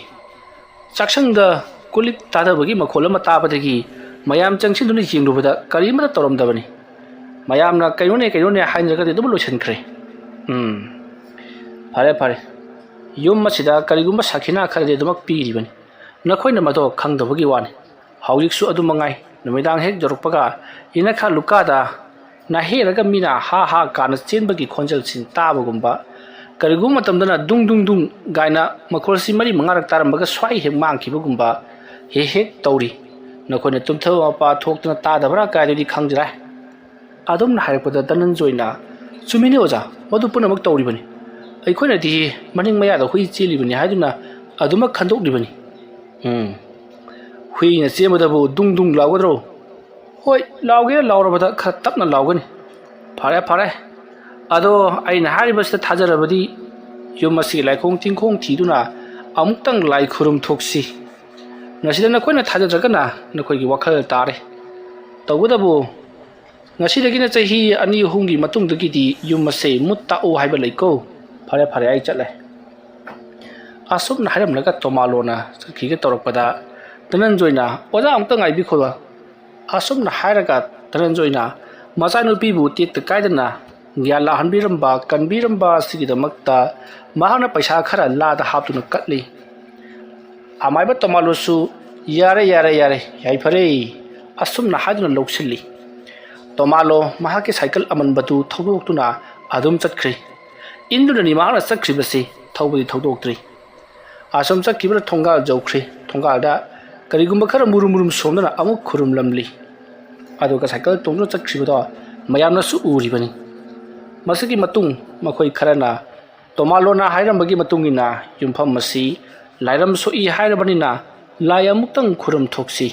ꯆꯥꯛꯁꯪꯗ ꯀꯣꯜ ꯂꯤꯛ ꯇꯥꯗꯕꯒꯤ ꯃꯈꯣꯜ ꯑꯃ ꯇꯥꯕꯗꯒꯤ ꯃꯌꯥꯝ ꯆꯪꯁꯤꯟꯗꯨꯅ ꯌꯦꯡꯂꯨꯕꯗ ꯀꯔꯤꯃꯠꯇ ꯇꯧꯔꯝꯗꯕꯅꯤ꯫ ꯃꯌꯥꯝꯅ ꯀꯩꯅꯣꯅꯦ, ꯀꯩꯅꯣꯅꯦ ꯍꯥꯏꯅꯔꯒꯗꯤ ꯑꯗꯨꯝ ꯂꯣꯏꯁꯤꯟꯈ꯭ꯔꯦ꯫" "ꯎꯝ, ꯐꯔꯦ, ꯐꯔꯦ꯫ ꯌꯨꯝ ꯑꯁꯤꯗ ꯀꯔꯤꯒꯨꯝꯕ ꯁꯥꯈꯤꯅꯥ ꯈꯔꯗꯤ ꯑꯗꯨꯃꯛ ꯄꯤꯔꯤꯕꯅꯤ꯫ ꯅꯈꯣꯏꯅ ꯃꯗꯣ ꯈꯪꯗꯕꯒꯤ ꯋꯥꯅꯤ꯫ ꯍꯧꯖꯤꯛꯁꯨ ꯑꯗꯨ ꯃꯉꯥꯏ꯫ ꯅꯨꯃꯤꯗꯥꯡ ꯍꯦꯛ ꯌꯧꯔꯛꯄꯒ ꯏꯅꯈꯥ ꯂꯨꯀꯥꯗ ꯅꯥꯍꯦꯔꯒ ꯃꯤꯅ ꯍꯥ ꯍꯥ ꯀꯥꯅ ꯆꯦꯟꯕꯒꯤ ꯈꯣꯟꯖꯦꯜꯁꯤꯡ ꯇꯥꯕꯒꯨꯝꯕ, ꯀꯔꯤꯒꯨꯝꯕ ꯃꯇꯝꯗꯅ ꯗꯨꯡ ꯗꯨꯡ ꯗꯨꯡ ꯒꯥꯏꯅ ꯃꯈꯣꯜꯁꯤ ꯃꯔꯤ ꯃꯉꯥꯔꯛ ꯇꯥꯔꯝꯕꯒ ꯁ꯭ꯋꯥꯏ ꯍꯦꯛ ꯃꯥꯡꯈꯤꯕꯒꯨꯝꯕ ꯍꯦꯛ ꯍꯦꯛ ꯇꯧꯔꯤ꯫ ꯅꯈꯣꯏꯅ ꯇꯨꯝꯊꯕ ꯃꯄꯥ ꯊꯣꯛꯇꯅ ꯇꯥꯗꯕ꯭ꯔꯥ ꯀꯥꯏꯗꯨꯗꯤ ꯈꯪꯗ꯭ꯔꯦ꯫" ꯑꯗꯨꯝꯅ ꯍꯥꯏꯔꯛꯄꯗ ꯙꯅꯟꯖꯣꯏꯅ, "ꯆꯨꯝꯃꯤꯅꯦ ꯑꯣꯖꯥ, ꯃꯗꯨ ꯄꯨꯝꯅꯃꯛ ꯇꯧꯔꯤꯕꯅꯤ꯫ ꯑꯩꯈꯣꯏꯅꯗꯤ ꯃꯅꯤꯡ ꯃꯌꯥꯗ ꯍꯨꯏ ꯆꯦꯜꯂꯤꯕꯅꯤ ꯍꯥꯏꯗꯨꯅ ꯑꯗꯨꯃꯛ ꯈꯟꯗꯣꯛꯂꯤꯕꯅꯤ꯫" "ꯎꯝ, ꯍꯨꯏꯅ ꯆꯦꯟꯕꯗꯕꯨ ꯗꯨꯡ ꯗꯨꯡ ꯂꯥꯎꯒꯗ꯭ꯔꯣ?" "ꯍꯣꯏ, ꯂꯥꯎꯒꯦꯔꯥ ꯂꯥꯎꯔꯕꯗ ꯈꯔ ꯇꯞꯅ ꯂꯥꯎꯒꯅꯤ꯫" "ꯐꯔꯦ, ꯐꯔꯦ꯫ ꯑꯗꯣ ꯑꯩꯅ ꯍꯥꯏꯔꯤꯕꯁꯤꯗ ꯊꯥꯖꯔꯕꯗꯤ ꯌꯨꯝ ꯑꯁꯤꯒꯤ ꯂꯥꯏꯈꯣꯡ ꯇꯤꯡꯈꯣꯡ ꯊꯤꯗꯨꯅ ꯑꯃꯨꯛꯇꯪ ꯂꯥꯏ ꯈꯨꯔꯨꯝ ꯊꯣꯛꯁꯤ꯫ ꯃꯁꯤꯗ ꯅꯈꯣꯏꯅ ꯊꯥꯖꯗ꯭ꯔꯒꯅ ꯅꯈꯣꯏꯒꯤ ꯋꯥꯈꯜ ꯇꯥꯔꯦ꯫ ꯇꯧꯕꯇꯕꯨ ꯉꯁꯤꯗꯒꯤꯅ ꯆꯍꯤ ꯑꯅꯤ ꯑꯍꯨꯝꯒꯤ ꯃꯇꯨꯡꯗꯒꯤꯗꯤ ꯌꯨꯝ ꯑꯁꯦ ꯃꯨꯠ ꯇꯥꯛꯎ ꯍꯥꯏꯕ ꯂꯩꯀꯣ꯫ ꯐꯔꯦ, ꯐꯔꯦ, ꯑꯩ ꯆꯠꯂꯦ꯫" ꯑꯁꯨꯝꯅ ꯍꯥꯏꯔꯝꯂꯒ ꯇꯣꯃꯥꯂꯣꯅ ꯆꯠꯈꯤꯒꯦ ꯇꯧꯔꯛꯄꯗ ꯙꯅꯟꯖꯣꯏꯅ, "ꯑꯣꯖꯥ, ꯑꯃꯨꯛꯇ ꯉꯥꯏꯕꯤꯈꯣ꯫" ꯑꯁꯨꯝꯅ ꯍꯥꯏꯔꯒ ꯙꯅꯟꯖꯣꯏꯅ ꯃꯆꯥꯅꯨꯄꯤꯕꯨ ꯇꯦꯛꯇ ꯀꯥꯏꯗꯅ ꯒ꯭ꯌꯥꯟ ꯂꯥꯛꯍꯟꯕꯤꯔꯝꯕ, ꯀꯟꯕꯤꯔꯝꯕ ꯑꯁꯤꯒꯤꯗꯃꯛꯇ ꯃꯍꯥꯛꯅ ꯄꯩꯁꯥ ꯈꯔ ꯂꯥꯗ ꯍꯥꯞꯇꯨꯅ ꯀꯠꯂꯤ꯫ ꯑꯃꯥꯏꯕ ꯇꯣꯃꯥꯂꯣꯁꯨ, "ꯌꯥꯔꯦ, ꯌꯥꯔꯦ, ꯌꯥꯔꯦ, ꯌꯥꯏꯐꯔꯦ," ꯑꯁꯨꯝꯅ ꯍꯥꯏꯗꯨꯅ ꯂꯧꯁꯤꯜꯂꯤ꯫ ꯇꯣꯃꯥꯂꯣ ꯃꯍꯥꯛꯀꯤ ꯁꯥꯏꯀꯜ ꯑꯃꯟꯕꯗꯨ ꯊꯧꯗꯣꯛꯇꯨꯅ ꯑꯗꯨꯝ ꯆꯠꯈ꯭ꯔꯤ꯫ ꯏꯟꯗꯨꯅꯅꯤ ꯃꯍꯥꯛꯅ ꯆꯠꯈ꯭ꯔꯤꯕꯁꯤ, ꯊꯧꯕꯗꯤ ꯊꯧꯗꯣꯛꯇ꯭ꯔꯤ꯫ ꯑꯁꯨꯝ ꯆꯠꯈꯤꯕꯅ ꯊꯣꯡꯒꯥꯜ ꯌꯧꯈ꯭ꯔꯤ꯫ ꯊꯣꯡꯒꯥꯜꯗ ꯀꯔꯤꯒꯨꯝꯕ ꯈꯔ ꯃꯨꯔꯨꯝ ꯃꯨꯔꯨꯝ ꯁꯣꯝꯗꯨꯅ ꯑꯃꯨꯛ ꯈꯨꯔꯨꯝꯂꯝꯂꯤ꯫ ꯑꯗꯨꯒ ꯁꯥꯏꯀꯜ ꯇꯣꯡꯗꯨꯅ ꯆꯠꯈꯤꯕꯗꯣ ꯃꯌꯥꯝꯅꯁꯨ ꯎꯔꯤꯕꯅꯤ꯫ ꯃꯁꯤꯒꯤ ꯃꯇꯨꯡ ꯃꯈꯣꯏ ꯈꯔꯅ ꯇꯣꯃꯥꯂꯣꯅ ꯍꯥꯏꯔꯝꯕꯒꯤ ꯃꯇꯨꯡ ꯏꯟꯅ ꯌꯨꯝꯐꯝ ꯑꯁꯤ ꯂꯥꯏꯔꯝ ꯁꯣꯛꯏ ꯍꯥꯏꯔꯕꯅꯤꯅ ꯂꯥꯏ ꯑꯃꯨꯛꯇꯪ ꯈꯨꯔꯨꯝ ꯊꯣꯛꯁꯤ꯫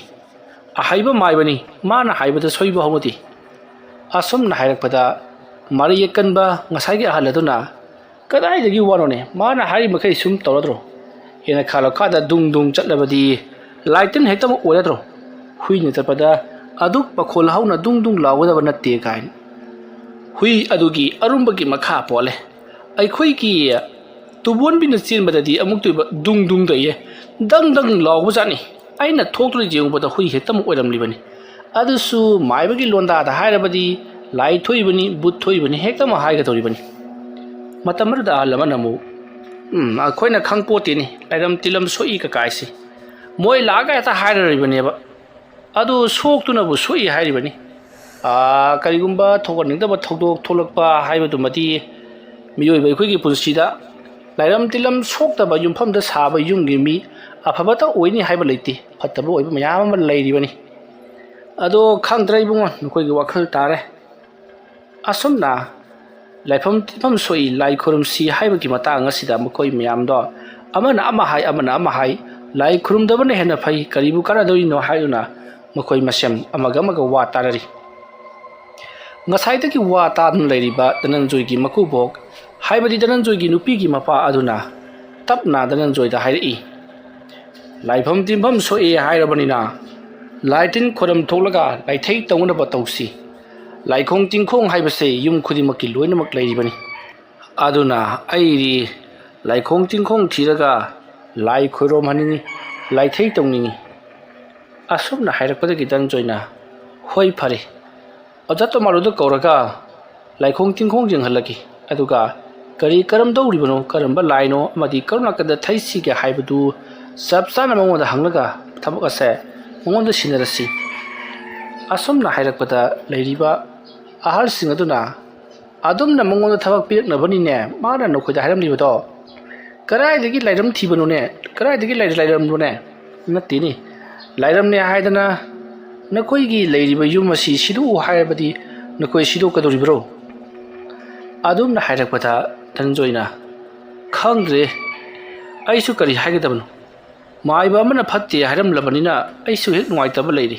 ꯑꯍꯩꯕ ꯃꯥꯏꯕꯅꯤ, ꯃꯥꯅ ꯍꯥꯏꯕꯗ ꯁꯣꯏꯕ ꯍꯧꯅꯗꯦ꯫ ꯑꯁꯨꯝꯅ ꯍꯥꯏꯔꯛꯄꯗ ꯃꯔꯩ ꯌꯦꯠꯀꯟꯕ ꯉꯁꯥꯏꯒꯤ ꯑꯍꯜ ꯑꯗꯨꯅ, "ꯀꯗꯥꯏꯗꯒꯤ ꯋꯥꯅꯣꯅꯦ? ꯃꯥꯅ ꯍꯥꯏꯔꯤ ꯃꯈꯩ ꯁꯨꯝ ꯇꯧꯔꯗ꯭ꯔꯣ? ꯍꯦꯟꯅ ꯈꯥ ꯂꯣꯈꯥꯗ ꯗꯨꯡ ꯗꯨꯡ ꯆꯠꯂꯕꯗꯤ ꯂꯥꯏ ꯇꯤꯟ ꯍꯦꯛꯇꯃꯛ ꯑꯣꯏꯔꯗ꯭ꯔꯣ? ꯍꯨꯏꯅ ꯆꯠꯄꯗ ꯑꯗꯨꯛ ꯃꯈꯣꯜ ꯍꯧꯅ ꯗꯨꯡ ꯗꯨꯡ ꯂꯥꯎꯒꯗꯕ ꯅꯠꯇꯦ" ꯀꯥꯏꯅ꯫ ꯍꯨꯏ ꯑꯗꯨꯒꯤ ꯑꯔꯨꯝꯕꯒꯤ ꯃꯈꯥ ꯄꯣꯜꯂꯦ꯫ ꯑꯩꯈꯣꯏꯒꯤ ꯇꯨꯕꯣꯟꯕꯤꯅ ꯆꯦꯟꯕꯗꯗꯤ ꯑꯃꯨꯛꯇꯣꯏꯕ ꯗꯨꯡ ꯗꯨꯡ ꯇꯧꯏꯌꯦ, ꯗꯪ ꯗꯪ ꯂꯥꯎꯕꯖꯥꯠꯅꯤ꯫ ꯑꯩꯅ ꯊꯣꯛꯇꯨꯅ ꯌꯦꯡꯉꯨꯕꯗ ꯍꯨꯏ ꯍꯦꯛꯇꯃꯛ ꯑꯣꯏꯔꯝꯂꯤꯕꯅꯤ꯫ ꯑꯗꯨꯁꯨ ꯃꯥꯏꯕꯒꯤ ꯂꯣꯟꯗꯥꯗ ꯍꯥꯏꯔꯕꯗꯤ ꯂꯥꯏ ꯊꯣꯛꯏꯕꯅꯤ, ꯚꯨꯠ ꯊꯣꯛꯏꯕꯅꯤ ꯍꯦꯛꯇꯃꯛ ꯍꯥꯏꯒꯗꯧꯔꯤꯕꯅꯤ꯫ ꯃꯇꯝ ꯑꯗꯨꯗ ꯑꯍꯜ ꯑꯃꯅ ꯑꯃꯨꯛ, "ꯎꯝ, ꯑꯩꯈꯣꯏꯅ ꯈꯪꯄꯣꯠꯇꯦꯅꯤ, ꯂꯥꯏꯔꯝ ꯇꯤꯂꯝ ꯁꯣꯛꯏ ꯀꯀꯥꯏꯁꯤ꯫ ꯃꯣꯏ ꯂꯥꯛꯑꯒ ꯍꯦꯛꯇ ꯍꯥꯏꯔꯔꯤꯕꯅꯦꯕ꯫ ꯑꯗꯨ ꯁꯣꯛꯇꯨꯅꯕꯨ ꯁꯣꯛꯏ ꯍꯥꯏꯔꯤꯕꯅꯤ꯫ ꯑꯥ, ꯀꯔꯤꯒꯨꯝꯕ ꯊꯣꯛꯍꯟꯅꯤꯡꯗꯕ ꯊꯧꯗꯣꯛ ꯊꯣꯛꯂꯛꯄ ꯍꯥꯏꯕꯗꯨꯃꯗꯤ ꯃꯤꯑꯣꯏꯕ ꯑꯩꯈꯣꯏꯒꯤ ꯄꯨꯟꯁꯤꯗ ꯂꯥꯏꯔꯝ ꯇꯤꯂꯝ ꯁꯣꯛꯇꯕ ꯌꯨꯝꯐꯝꯗ ꯁꯥꯕ ꯌꯨꯝꯒꯤ ꯃꯤ ꯑꯐꯕꯇ ꯑꯣꯏꯅꯤ ꯍꯥꯏꯕ ꯂꯩꯇꯦ, ꯐꯠꯇꯕ ꯑꯣꯏꯕ ꯃꯌꯥꯝ ꯑꯃ ꯂꯩꯔꯤꯕꯅꯤ꯫ ꯑꯗꯣ ꯈꯪꯗ꯭ꯔꯦ ꯏꯕꯨꯡꯉꯣ, ꯅꯈꯣꯏꯒꯤ ꯋꯥꯈꯜ ꯇꯥꯔꯦ"꯫ ꯑꯁꯨꯝꯅ ꯂꯥꯏꯐꯝ ꯇꯤꯟꯐꯝ ꯁꯣꯛꯏ, ꯂꯥꯏ ꯈꯨꯔꯨꯝꯁꯤ ꯍꯥꯏꯕꯒꯤ ꯃꯇꯥꯡ ꯑꯁꯤꯗ ꯃꯈꯣꯏ ꯃꯌꯥꯝꯗꯣ ꯑꯃꯅ ꯑꯃ ꯍꯥꯏ, ꯑꯃꯅ ꯑꯃ ꯍꯥꯏ, "ꯂꯥꯏ ꯈꯨꯔꯨꯝꯗꯕꯅ ꯍꯦꯟꯅ ꯐꯩ, ꯀꯔꯤꯕꯨ ꯀꯥꯟꯅꯗꯣꯔꯤꯅꯣ?" ꯍꯥꯏꯗꯨꯅ ꯃꯈꯣꯏ ꯃꯁꯦꯟ ꯑꯃꯒ ꯑꯃꯒ ꯋꯥ ꯇꯥꯅꯔꯤ꯫ ꯉꯁꯥꯏꯗꯒꯤ ꯋꯥ ꯇꯥꯗꯨꯅ ꯂꯩꯔꯤꯕ ꯙꯅꯟꯖꯣꯏꯒꯤ ꯃꯀꯨꯕꯣꯛ, ꯍꯥꯏꯕꯗꯤ ꯙꯅꯟꯖꯣꯏꯒꯤ ꯅꯨꯄꯤꯒꯤ ꯃꯄꯥ ꯑꯗꯨꯅ ꯇꯞꯅ ꯙꯅꯟꯖꯣꯏꯗ ꯍꯥꯏꯔꯛꯏ, "ꯂꯥꯏꯐꯝ ꯇꯤꯟꯐꯝ ꯁꯣꯛꯏ ꯍꯥꯏꯔꯕꯅꯤꯅ ꯂꯥꯏ ꯇꯤꯟ ꯈꯣꯏꯔꯝ ꯊꯣꯛꯂꯒ ꯂꯥꯏꯊꯩ ꯇꯧꯅꯅꯕ ꯇꯧꯁꯤ꯫ ꯂꯥꯏꯈꯣꯡ ꯇꯤꯟꯈꯣꯡ ꯍꯥꯏꯕꯁꯦ ꯌꯨꯝ ꯈꯨꯗꯤꯡꯃꯛꯀꯤ ꯂꯣꯏꯅꯃꯛ ꯂꯩꯔꯤꯕꯅꯤ꯫ ꯑꯗꯨꯅ ꯑꯩꯗꯤ ꯂꯥꯏꯈꯣꯡ ꯇꯤꯟꯈꯣꯡ ꯊꯤꯔꯒ ꯂꯥꯏ ꯈꯣꯏꯔꯣꯝꯍꯟꯅꯤꯡꯏ, ꯂꯥꯏꯊꯩ ꯇꯧꯅꯤꯡꯏ"꯫ ꯑꯁꯨꯝꯅ ꯍꯥꯏꯔꯛꯄꯗꯒꯤ ꯙꯅꯟꯖꯣꯏꯅ, "ꯍꯣꯏ, ꯐꯔꯦ, ꯑꯣꯖꯥ ꯇꯣꯃꯥꯂꯨꯗ ꯀꯧꯔꯒ ꯂꯥꯏꯈꯣꯡ ꯇꯤꯟꯈꯣꯡ ꯌꯦꯡꯍꯜꯂꯒꯦ, ꯑꯗꯨꯒ ꯀꯔꯤ ꯀꯔꯝꯗꯧꯔꯤꯕꯅꯣ, ꯀꯔꯝꯕ ꯂꯥꯏꯅꯣ ꯑꯃꯗꯤ ꯀꯔꯝ ꯅꯥꯀꯟꯗ ꯊꯩꯁꯤꯒꯦ ꯍꯥꯏꯕꯗꯨ ꯆꯞ ꯆꯥꯅ ꯃꯉꯣꯟꯗ ꯍꯪꯂꯒ ꯊꯕꯛ ꯑꯁꯦ ꯃꯉꯣꯟꯗ ꯁꯤꯟꯅꯔꯁꯤ"꯫ ꯑꯁꯨꯝꯅ ꯍꯥꯏꯔꯛꯄꯗ ꯂꯩꯔꯤꯕ ꯑꯍꯜꯁꯤꯡ ꯑꯗꯨꯅ, "ꯑꯗꯨꯝꯅ ꯃꯉꯣꯟꯗ ꯊꯕꯛ ꯄꯤꯔꯛꯅꯕꯅꯤꯅꯦ ꯃꯥꯅ ꯅꯈꯣꯏꯗ ꯍꯥꯏꯔꯝꯂꯤꯕꯗꯣ꯫ ꯀꯗꯥꯏꯗꯒꯤ ꯂꯥꯏꯔꯝ ꯊꯤꯕꯅꯣꯅꯦ? ꯀꯗꯥꯏꯗꯒꯤ ꯂꯥꯏ-, ꯂꯥꯏꯔꯝꯅꯣꯅꯦ? ꯅꯠꯇꯦꯅꯦ, ꯂꯥꯏꯔꯝꯅꯦ ꯍꯥꯏꯗꯅ ꯅꯈꯣꯏꯒꯤ ꯂꯩꯔꯤꯕ ꯌꯨꯝ ꯑꯁꯤ ꯁꯤꯗꯣꯛꯎ ꯍꯥꯏꯔꯕꯗꯤ ꯅꯈꯣꯏ ꯁꯤꯗꯣꯛꯀꯗꯧꯔꯤꯕ꯭ꯔꯣ?" ꯑꯗꯨꯝꯅ ꯍꯥꯏꯔꯛꯄꯗ ꯙꯅꯟꯖꯣꯏꯅ, "ꯈꯪꯗ꯭ꯔꯦ, ꯑꯩꯁꯨ ꯀꯔꯤ ꯍꯥꯏꯒꯗꯕꯅꯣ꯫ ꯃꯥꯏꯕ ꯑꯃꯅ ꯐꯠꯇꯦ ꯍꯥꯏꯔꯝꯂꯕꯅꯤꯅ ꯑꯩꯁꯨ ꯍꯦꯛ ꯅꯨꯡꯉꯥꯏꯇꯕ ꯂꯩꯔꯤ꯫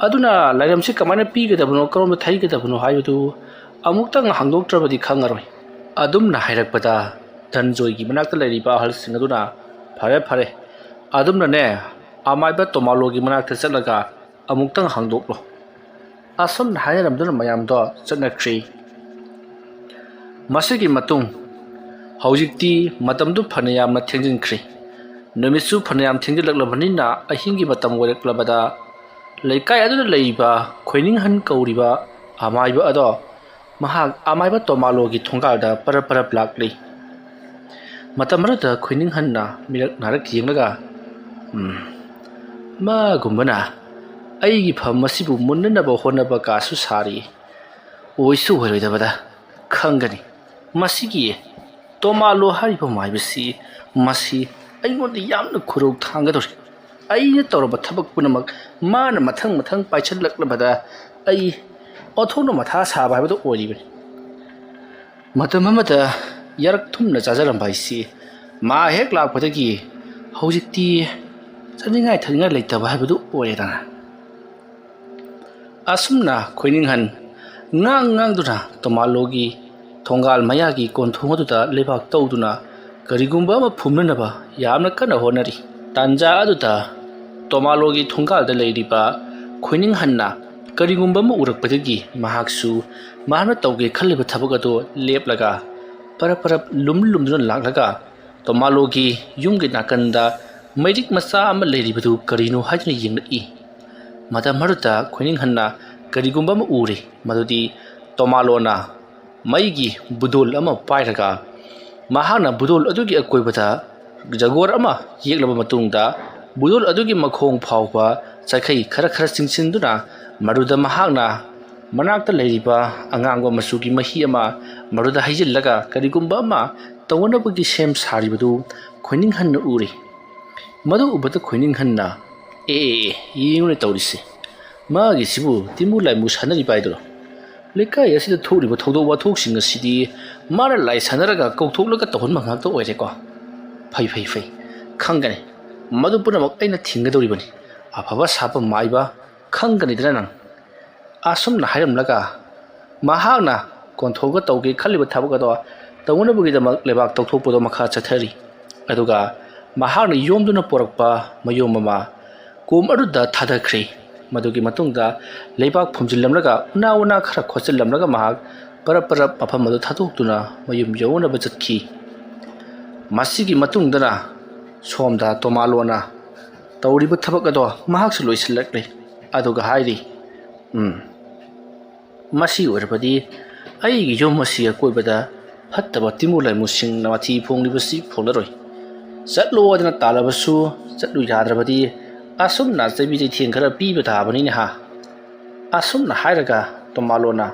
ꯑꯗꯨꯅ ꯂꯥꯏꯔꯝꯁꯤ ꯀꯃꯥꯏꯅ ꯄꯤꯒꯗꯕꯅꯣ, ꯀꯔꯣꯝꯗ ꯊꯩꯒꯗꯕꯅꯣ ꯍꯥꯏꯕꯗꯨ ꯑꯃꯨꯛꯇꯪ ꯍꯥꯡꯗꯣꯛꯇ꯭ꯔꯕꯗꯤ ꯈꯪꯉꯔꯣꯏ꯫" ꯑꯗꯨꯝꯅ ꯍꯥꯏꯔꯛꯄꯗ ꯙꯅꯟꯖꯣꯏꯒꯤ ꯃꯅꯥꯛꯇ ꯂꯩꯔꯤꯕ ꯑꯍꯜꯁꯤꯡ ꯑꯗꯨꯅ, "ꯐꯔꯦ, ꯐꯔꯦ, ꯑꯗꯨꯝꯅꯅꯦ ꯑꯃꯥꯏꯕ ꯇꯣꯃꯥꯂꯣꯒꯤ ꯃꯅꯥꯛꯇ ꯆꯠꯂꯒ ꯑꯃꯨꯛꯇꯪ ꯍꯥꯡꯗꯣꯛꯂꯣ꯫" ꯑꯁꯨꯝꯅ ꯍꯥꯏꯅꯔꯝꯗꯨꯅ ꯃꯌꯥꯝꯗꯣ ꯆꯠꯅꯈ꯭ꯔꯤ꯫ ꯃꯁꯤꯒꯤ ꯃꯇꯨꯡ ꯍꯧꯖꯤꯛꯇꯤ ꯃꯇꯝꯗꯨ ꯐꯅ ꯌꯥꯝꯅ ꯊꯦꯡꯖꯤꯟꯈ꯭ꯔꯦ꯫ ꯅꯨꯃꯤꯠꯁꯨ ꯐꯅ ꯌꯥꯝ ꯊꯦꯡꯖꯤꯜꯂꯛꯂꯕꯅꯤꯅ ꯑꯍꯤꯡꯒꯤ ꯃꯇꯝ ꯑꯣꯏꯔꯛꯂꯕꯗ ꯂꯩꯀꯥꯏ ꯑꯗꯨꯗ ꯂꯩꯔꯤꯕ ꯈꯣꯏꯅꯤꯡꯍꯟ ꯀꯧꯔꯤꯕ ꯑꯃꯥꯏꯕ ꯑꯗꯣ ꯃꯍꯥꯛ ꯑꯃꯥꯏꯕ ꯇꯣꯃꯥꯂꯣꯒꯤ ꯊꯣꯡꯒꯥꯜꯗ ꯄꯔꯞ ꯄꯔꯞ ꯂꯥꯛꯂꯤ꯫ ꯃꯇꯝ ꯑꯗꯨꯗ ꯈꯣꯏꯅꯤꯡꯍꯟꯅ ꯃꯤꯔꯛ ꯅꯥꯔꯛ ꯌꯦꯡꯂꯒ, "ꯎꯝ, ꯃꯥꯒꯨꯝꯕꯅ ꯑꯩꯒꯤ ꯐꯝ ꯑꯁꯤꯕꯨ ꯃꯨꯟꯅꯅꯕ ꯍꯣꯠꯅꯕ ꯀꯥꯁꯨ ꯁꯥꯔꯤ꯫ ꯑꯣꯏꯁꯨ ꯑꯣꯏꯔꯣꯏꯗꯕꯗ ꯈꯪꯒꯅꯤ꯫ ꯃꯁꯤꯒꯤ ꯇꯣꯃꯥꯂꯣ ꯍꯥꯏꯔꯤꯕ ꯃꯥꯏꯕꯁꯤ, ꯃꯁꯤ ꯑꯩꯉꯣꯟꯗ ꯌꯥꯝꯅ ꯈꯨꯔꯧ ꯊꯥꯡꯒꯗꯧꯔꯤ꯫ ꯑꯩꯅ ꯇꯧꯔꯕ ꯊꯕꯛ ꯄꯨꯝꯅꯃꯛ ꯃꯥꯅ ꯃꯊꯪ ꯃꯊꯪ ꯄꯥꯏꯁꯤꯜꯂꯛꯂꯕꯗ ꯑꯩ ꯑꯣꯟꯊꯣꯛꯅ ꯃꯊꯥ ꯁꯥꯕ ꯍꯥꯏꯕꯗꯨ ꯑꯣꯏꯔꯤꯕꯅꯤ꯫ ꯃꯇꯝ ꯑꯃꯗ ꯌꯥꯔꯛ ꯊꯨꯝꯅ ꯆꯥꯖꯔꯝꯕ ꯍꯥꯏꯁꯤ ꯃꯥ ꯍꯦꯛ ꯂꯥꯛꯄꯗꯒꯤ ꯍꯧꯖꯤꯛꯇꯤ ꯆꯥꯅꯤꯡꯉꯥꯏ ꯊꯛꯅꯤꯡꯉꯥꯏ ꯂꯩꯇꯕ ꯍꯥꯏꯕꯗꯨ ꯑꯣꯏꯔꯦꯗꯅ꯫" ꯑꯁꯨꯝꯅ ꯈꯣꯏꯅꯤꯡꯍꯟ ꯉꯥꯡ ꯉꯥꯡꯗꯨꯅ ꯇꯣꯃꯥꯂꯣꯒꯤ ꯊꯣꯡꯒꯥꯜ ꯃꯌꯥꯒꯤ ꯀꯣꯟꯊꯣꯡ ꯑꯗꯨꯗ ꯂꯩꯕꯥꯛ ꯇꯧꯗꯨꯅ ꯀꯔꯤꯒꯨꯝꯕ ꯑꯃ ꯐꯨꯝꯅꯅꯕ ꯌꯥꯝꯅ ꯀꯟꯅ ꯍꯣꯠꯅꯔꯤ꯫ ꯇꯥꯟꯖꯥ ꯑꯗꯨꯗ ꯇꯣꯃꯥꯂꯣꯒꯤ ꯊꯣꯡꯒꯥꯜꯗ ꯂꯩꯔꯤꯕ ꯈꯣꯏꯅꯤꯡꯍꯟꯅ ꯀꯔꯤꯒꯨꯝꯕ ꯑꯃ ꯎꯔꯛꯄꯗꯒꯤ ꯃꯍꯥꯛꯁꯨ ꯃꯍꯥꯛꯅ ꯇꯧꯒꯦ ꯈꯜꯂꯤꯕ ꯊꯕꯛ ꯑꯗꯨ ꯂꯦꯞꯂꯒ ꯄꯔꯞ ꯄꯔꯞ ꯂꯨꯝ ꯂꯨꯝꯗꯨꯅ ꯂꯥꯛꯂꯒ ꯇꯣꯃꯥꯂꯣꯒꯤ ꯌꯨꯝꯒꯤ ꯅꯥꯀꯟꯗ ꯃꯩꯔꯤꯛ ꯃꯆꯥ ꯑꯃ ꯂꯩꯔꯤꯕꯗꯨ ꯀꯔꯤꯅꯣ ꯍꯥꯏꯗꯨꯅ ꯌꯦꯡꯂꯛꯏ꯫ ꯃꯇꯝ ꯑꯗꯨꯗ ꯈꯣꯏꯅꯤꯡꯍꯟꯅ ꯀꯔꯤꯒꯨꯝꯕ ꯑꯃ ꯎꯔꯦ, ꯃꯗꯨꯗꯤ ꯇꯣꯃꯥꯂꯣꯅ ꯃꯩꯒꯤ ꯕꯨꯗꯣꯜ ꯑꯃ ꯄꯥꯏꯔꯒ ꯃꯍꯥꯛꯅ ꯕꯨꯗꯣꯜ ꯑꯗꯨꯒꯤ ꯑꯀꯣꯏꯕꯗ ꯖꯒꯣꯔ ꯑꯃ ꯌꯦꯛꯂꯕ ꯃꯇꯨꯡꯗ ꯕꯨꯗꯣꯜ ꯑꯗꯨꯒꯤ ꯃꯈꯣꯡ ꯐꯥꯎꯕ ꯆꯩꯈꯩ ꯈꯔ ꯈꯔ ꯆꯤꯡꯁꯤꯟꯗꯨꯅ ꯃꯗꯨꯗ ꯃꯍꯥꯛꯅ ꯃꯅꯥꯛꯇ ꯂꯩꯔꯤꯕ ꯑꯉꯥꯡꯕ ꯃꯆꯨꯒꯤ ꯃꯍꯤ ꯑꯃ ꯃꯗꯨꯗ ꯍꯩꯖꯤꯜꯂꯒ ꯀꯔꯤꯒꯨꯝꯕ ꯑꯃ ꯇꯧꯅꯅꯕꯒꯤ ꯁꯦꯝ ꯁꯥꯔꯤꯕꯗꯨ ꯈꯣꯏꯅꯤꯡꯍꯟꯅ ꯎꯔꯤ꯫ ꯃꯗꯨ ꯎꯕꯗ ꯈꯣꯏꯅꯤꯡꯍꯟꯅ, "ꯑꯦ, ꯑꯦ, ꯑꯦ, ꯌꯦꯡꯉꯨꯅꯦ ꯇꯧꯔꯤꯁꯦ꯫ ꯃꯥꯒꯤꯁꯤꯕꯨ ꯇꯤꯃꯨ ꯂꯥꯏꯃꯨ ꯁꯥꯟꯅꯔꯤꯕ ꯍꯥꯏꯗꯨꯔꯣ? ꯂꯩꯀꯥꯏ ꯑꯁꯤꯗ ꯊꯣꯛꯂꯤꯕ ꯊꯧꯗꯣꯛ ꯋꯥꯊꯣꯛꯁꯤꯡ ꯑꯁꯤꯗꯤ ꯃꯥꯅ ꯂꯥꯏ ꯁꯥꯟꯅꯔꯒ ꯀꯧꯊꯣꯛꯂꯒ ꯇꯧꯍꯟꯕ ꯉꯥꯛꯇ ꯑꯣꯏꯔꯦꯀꯣ꯫ ꯐꯩ, ꯐꯩ, ꯐꯩ꯫ ꯈꯪꯒꯅꯤ꯫ ꯃꯗꯨ ꯄꯨꯝꯅꯃꯛ ꯑꯩꯅ ꯊꯤꯡꯒꯗꯧꯔꯤꯕꯅꯤ꯫ ꯑꯐꯕ ꯁꯥꯕ ꯃꯥꯏꯕ ꯈꯪꯒꯅꯤꯗꯅ ꯅꯪ꯫" ꯑꯁꯨꯝꯅ ꯍꯥꯏꯔꯝꯂꯒ ꯃꯍꯥꯛꯅ ꯀꯣꯟꯊꯣꯛꯑꯒ ꯇꯧꯒꯦ ꯈꯜꯂꯤꯕ ꯊꯕꯛ ꯑꯗꯣ ꯇꯧꯅꯕꯒꯤꯗꯃꯛ ꯂꯩꯕꯥꯛ ꯇꯧꯊꯣꯛꯄꯗꯣ ꯃꯈꯥ ꯆꯠꯊꯔꯤ꯫ ꯑꯗꯨꯒ ꯃꯍꯥꯛꯅ ꯌꯣꯝꯗꯨꯅ ꯄꯨꯔꯛꯄ ꯃꯌꯣꯝ ꯑꯃ ꯀꯣꯝ ꯑꯗꯨꯗ ꯊꯥꯗꯈ꯭ꯔꯦ꯫ ꯃꯗꯨꯒꯤ ꯃꯇꯨꯡꯗ ꯂꯩꯕꯥꯛ ꯐꯨꯝꯖꯤꯜꯂꯝꯂꯒ ꯎꯅꯥ ꯎꯅꯥ ꯈꯔ ꯈꯣꯠꯆꯤꯜꯂꯝꯂꯒ ꯃꯍꯥꯛ ꯄꯔꯞ ꯄꯔꯞ ꯃꯐꯝ ꯑꯗꯨ ꯊꯥꯗꯣꯛꯇꯨꯅ ꯃꯌꯨꯝ ꯌꯧꯅꯕ ꯆꯠꯈꯤ꯫ ꯃꯁꯤꯒꯤ ꯃꯇꯨꯡꯗꯅ ꯁꯣꯝꯗ ꯇꯣꯃꯥꯂꯣꯅ ꯇꯧꯔꯤꯕ ꯊꯕꯛ ꯑꯗꯣ ꯃꯍꯥꯛꯁꯨ ꯂꯣꯏꯁꯤꯜꯂꯛꯂꯦ꯫ ꯑꯗꯨꯒ ꯍꯥꯏꯔꯤ, "ꯎꯝ, ꯃꯁꯤ ꯑꯣꯏꯔꯕꯗꯤ ꯑꯩꯒꯤ ꯌꯨꯝ ꯑꯁꯤ ꯑꯀꯣꯏꯕꯗ ꯐꯠꯇꯕ ꯇꯤꯃꯨ ꯂꯥꯏꯃꯨꯁꯤꯡꯅ ꯃꯊꯤ ꯐꯣꯡꯂꯤꯕꯁꯤ ꯐꯣꯡꯂꯔꯣꯏ꯫ ꯆꯠꯂꯣ ꯍꯥꯏꯗꯅ ꯇꯥꯜꯂꯕꯁꯨ ꯆꯠꯂꯨ ꯌꯥꯗ꯭ꯔꯕꯗꯤ ꯑꯁꯨꯝꯅ ꯆꯩꯕꯤ ꯆꯩꯊꯦꯡ ꯈꯔ ꯄꯤꯕ ꯇꯥꯕꯅꯤꯅꯦ ꯍꯥ꯫" ꯑꯁꯨꯝꯅ ꯍꯥꯏꯔꯒ ꯇꯣꯃꯥꯂꯣꯅ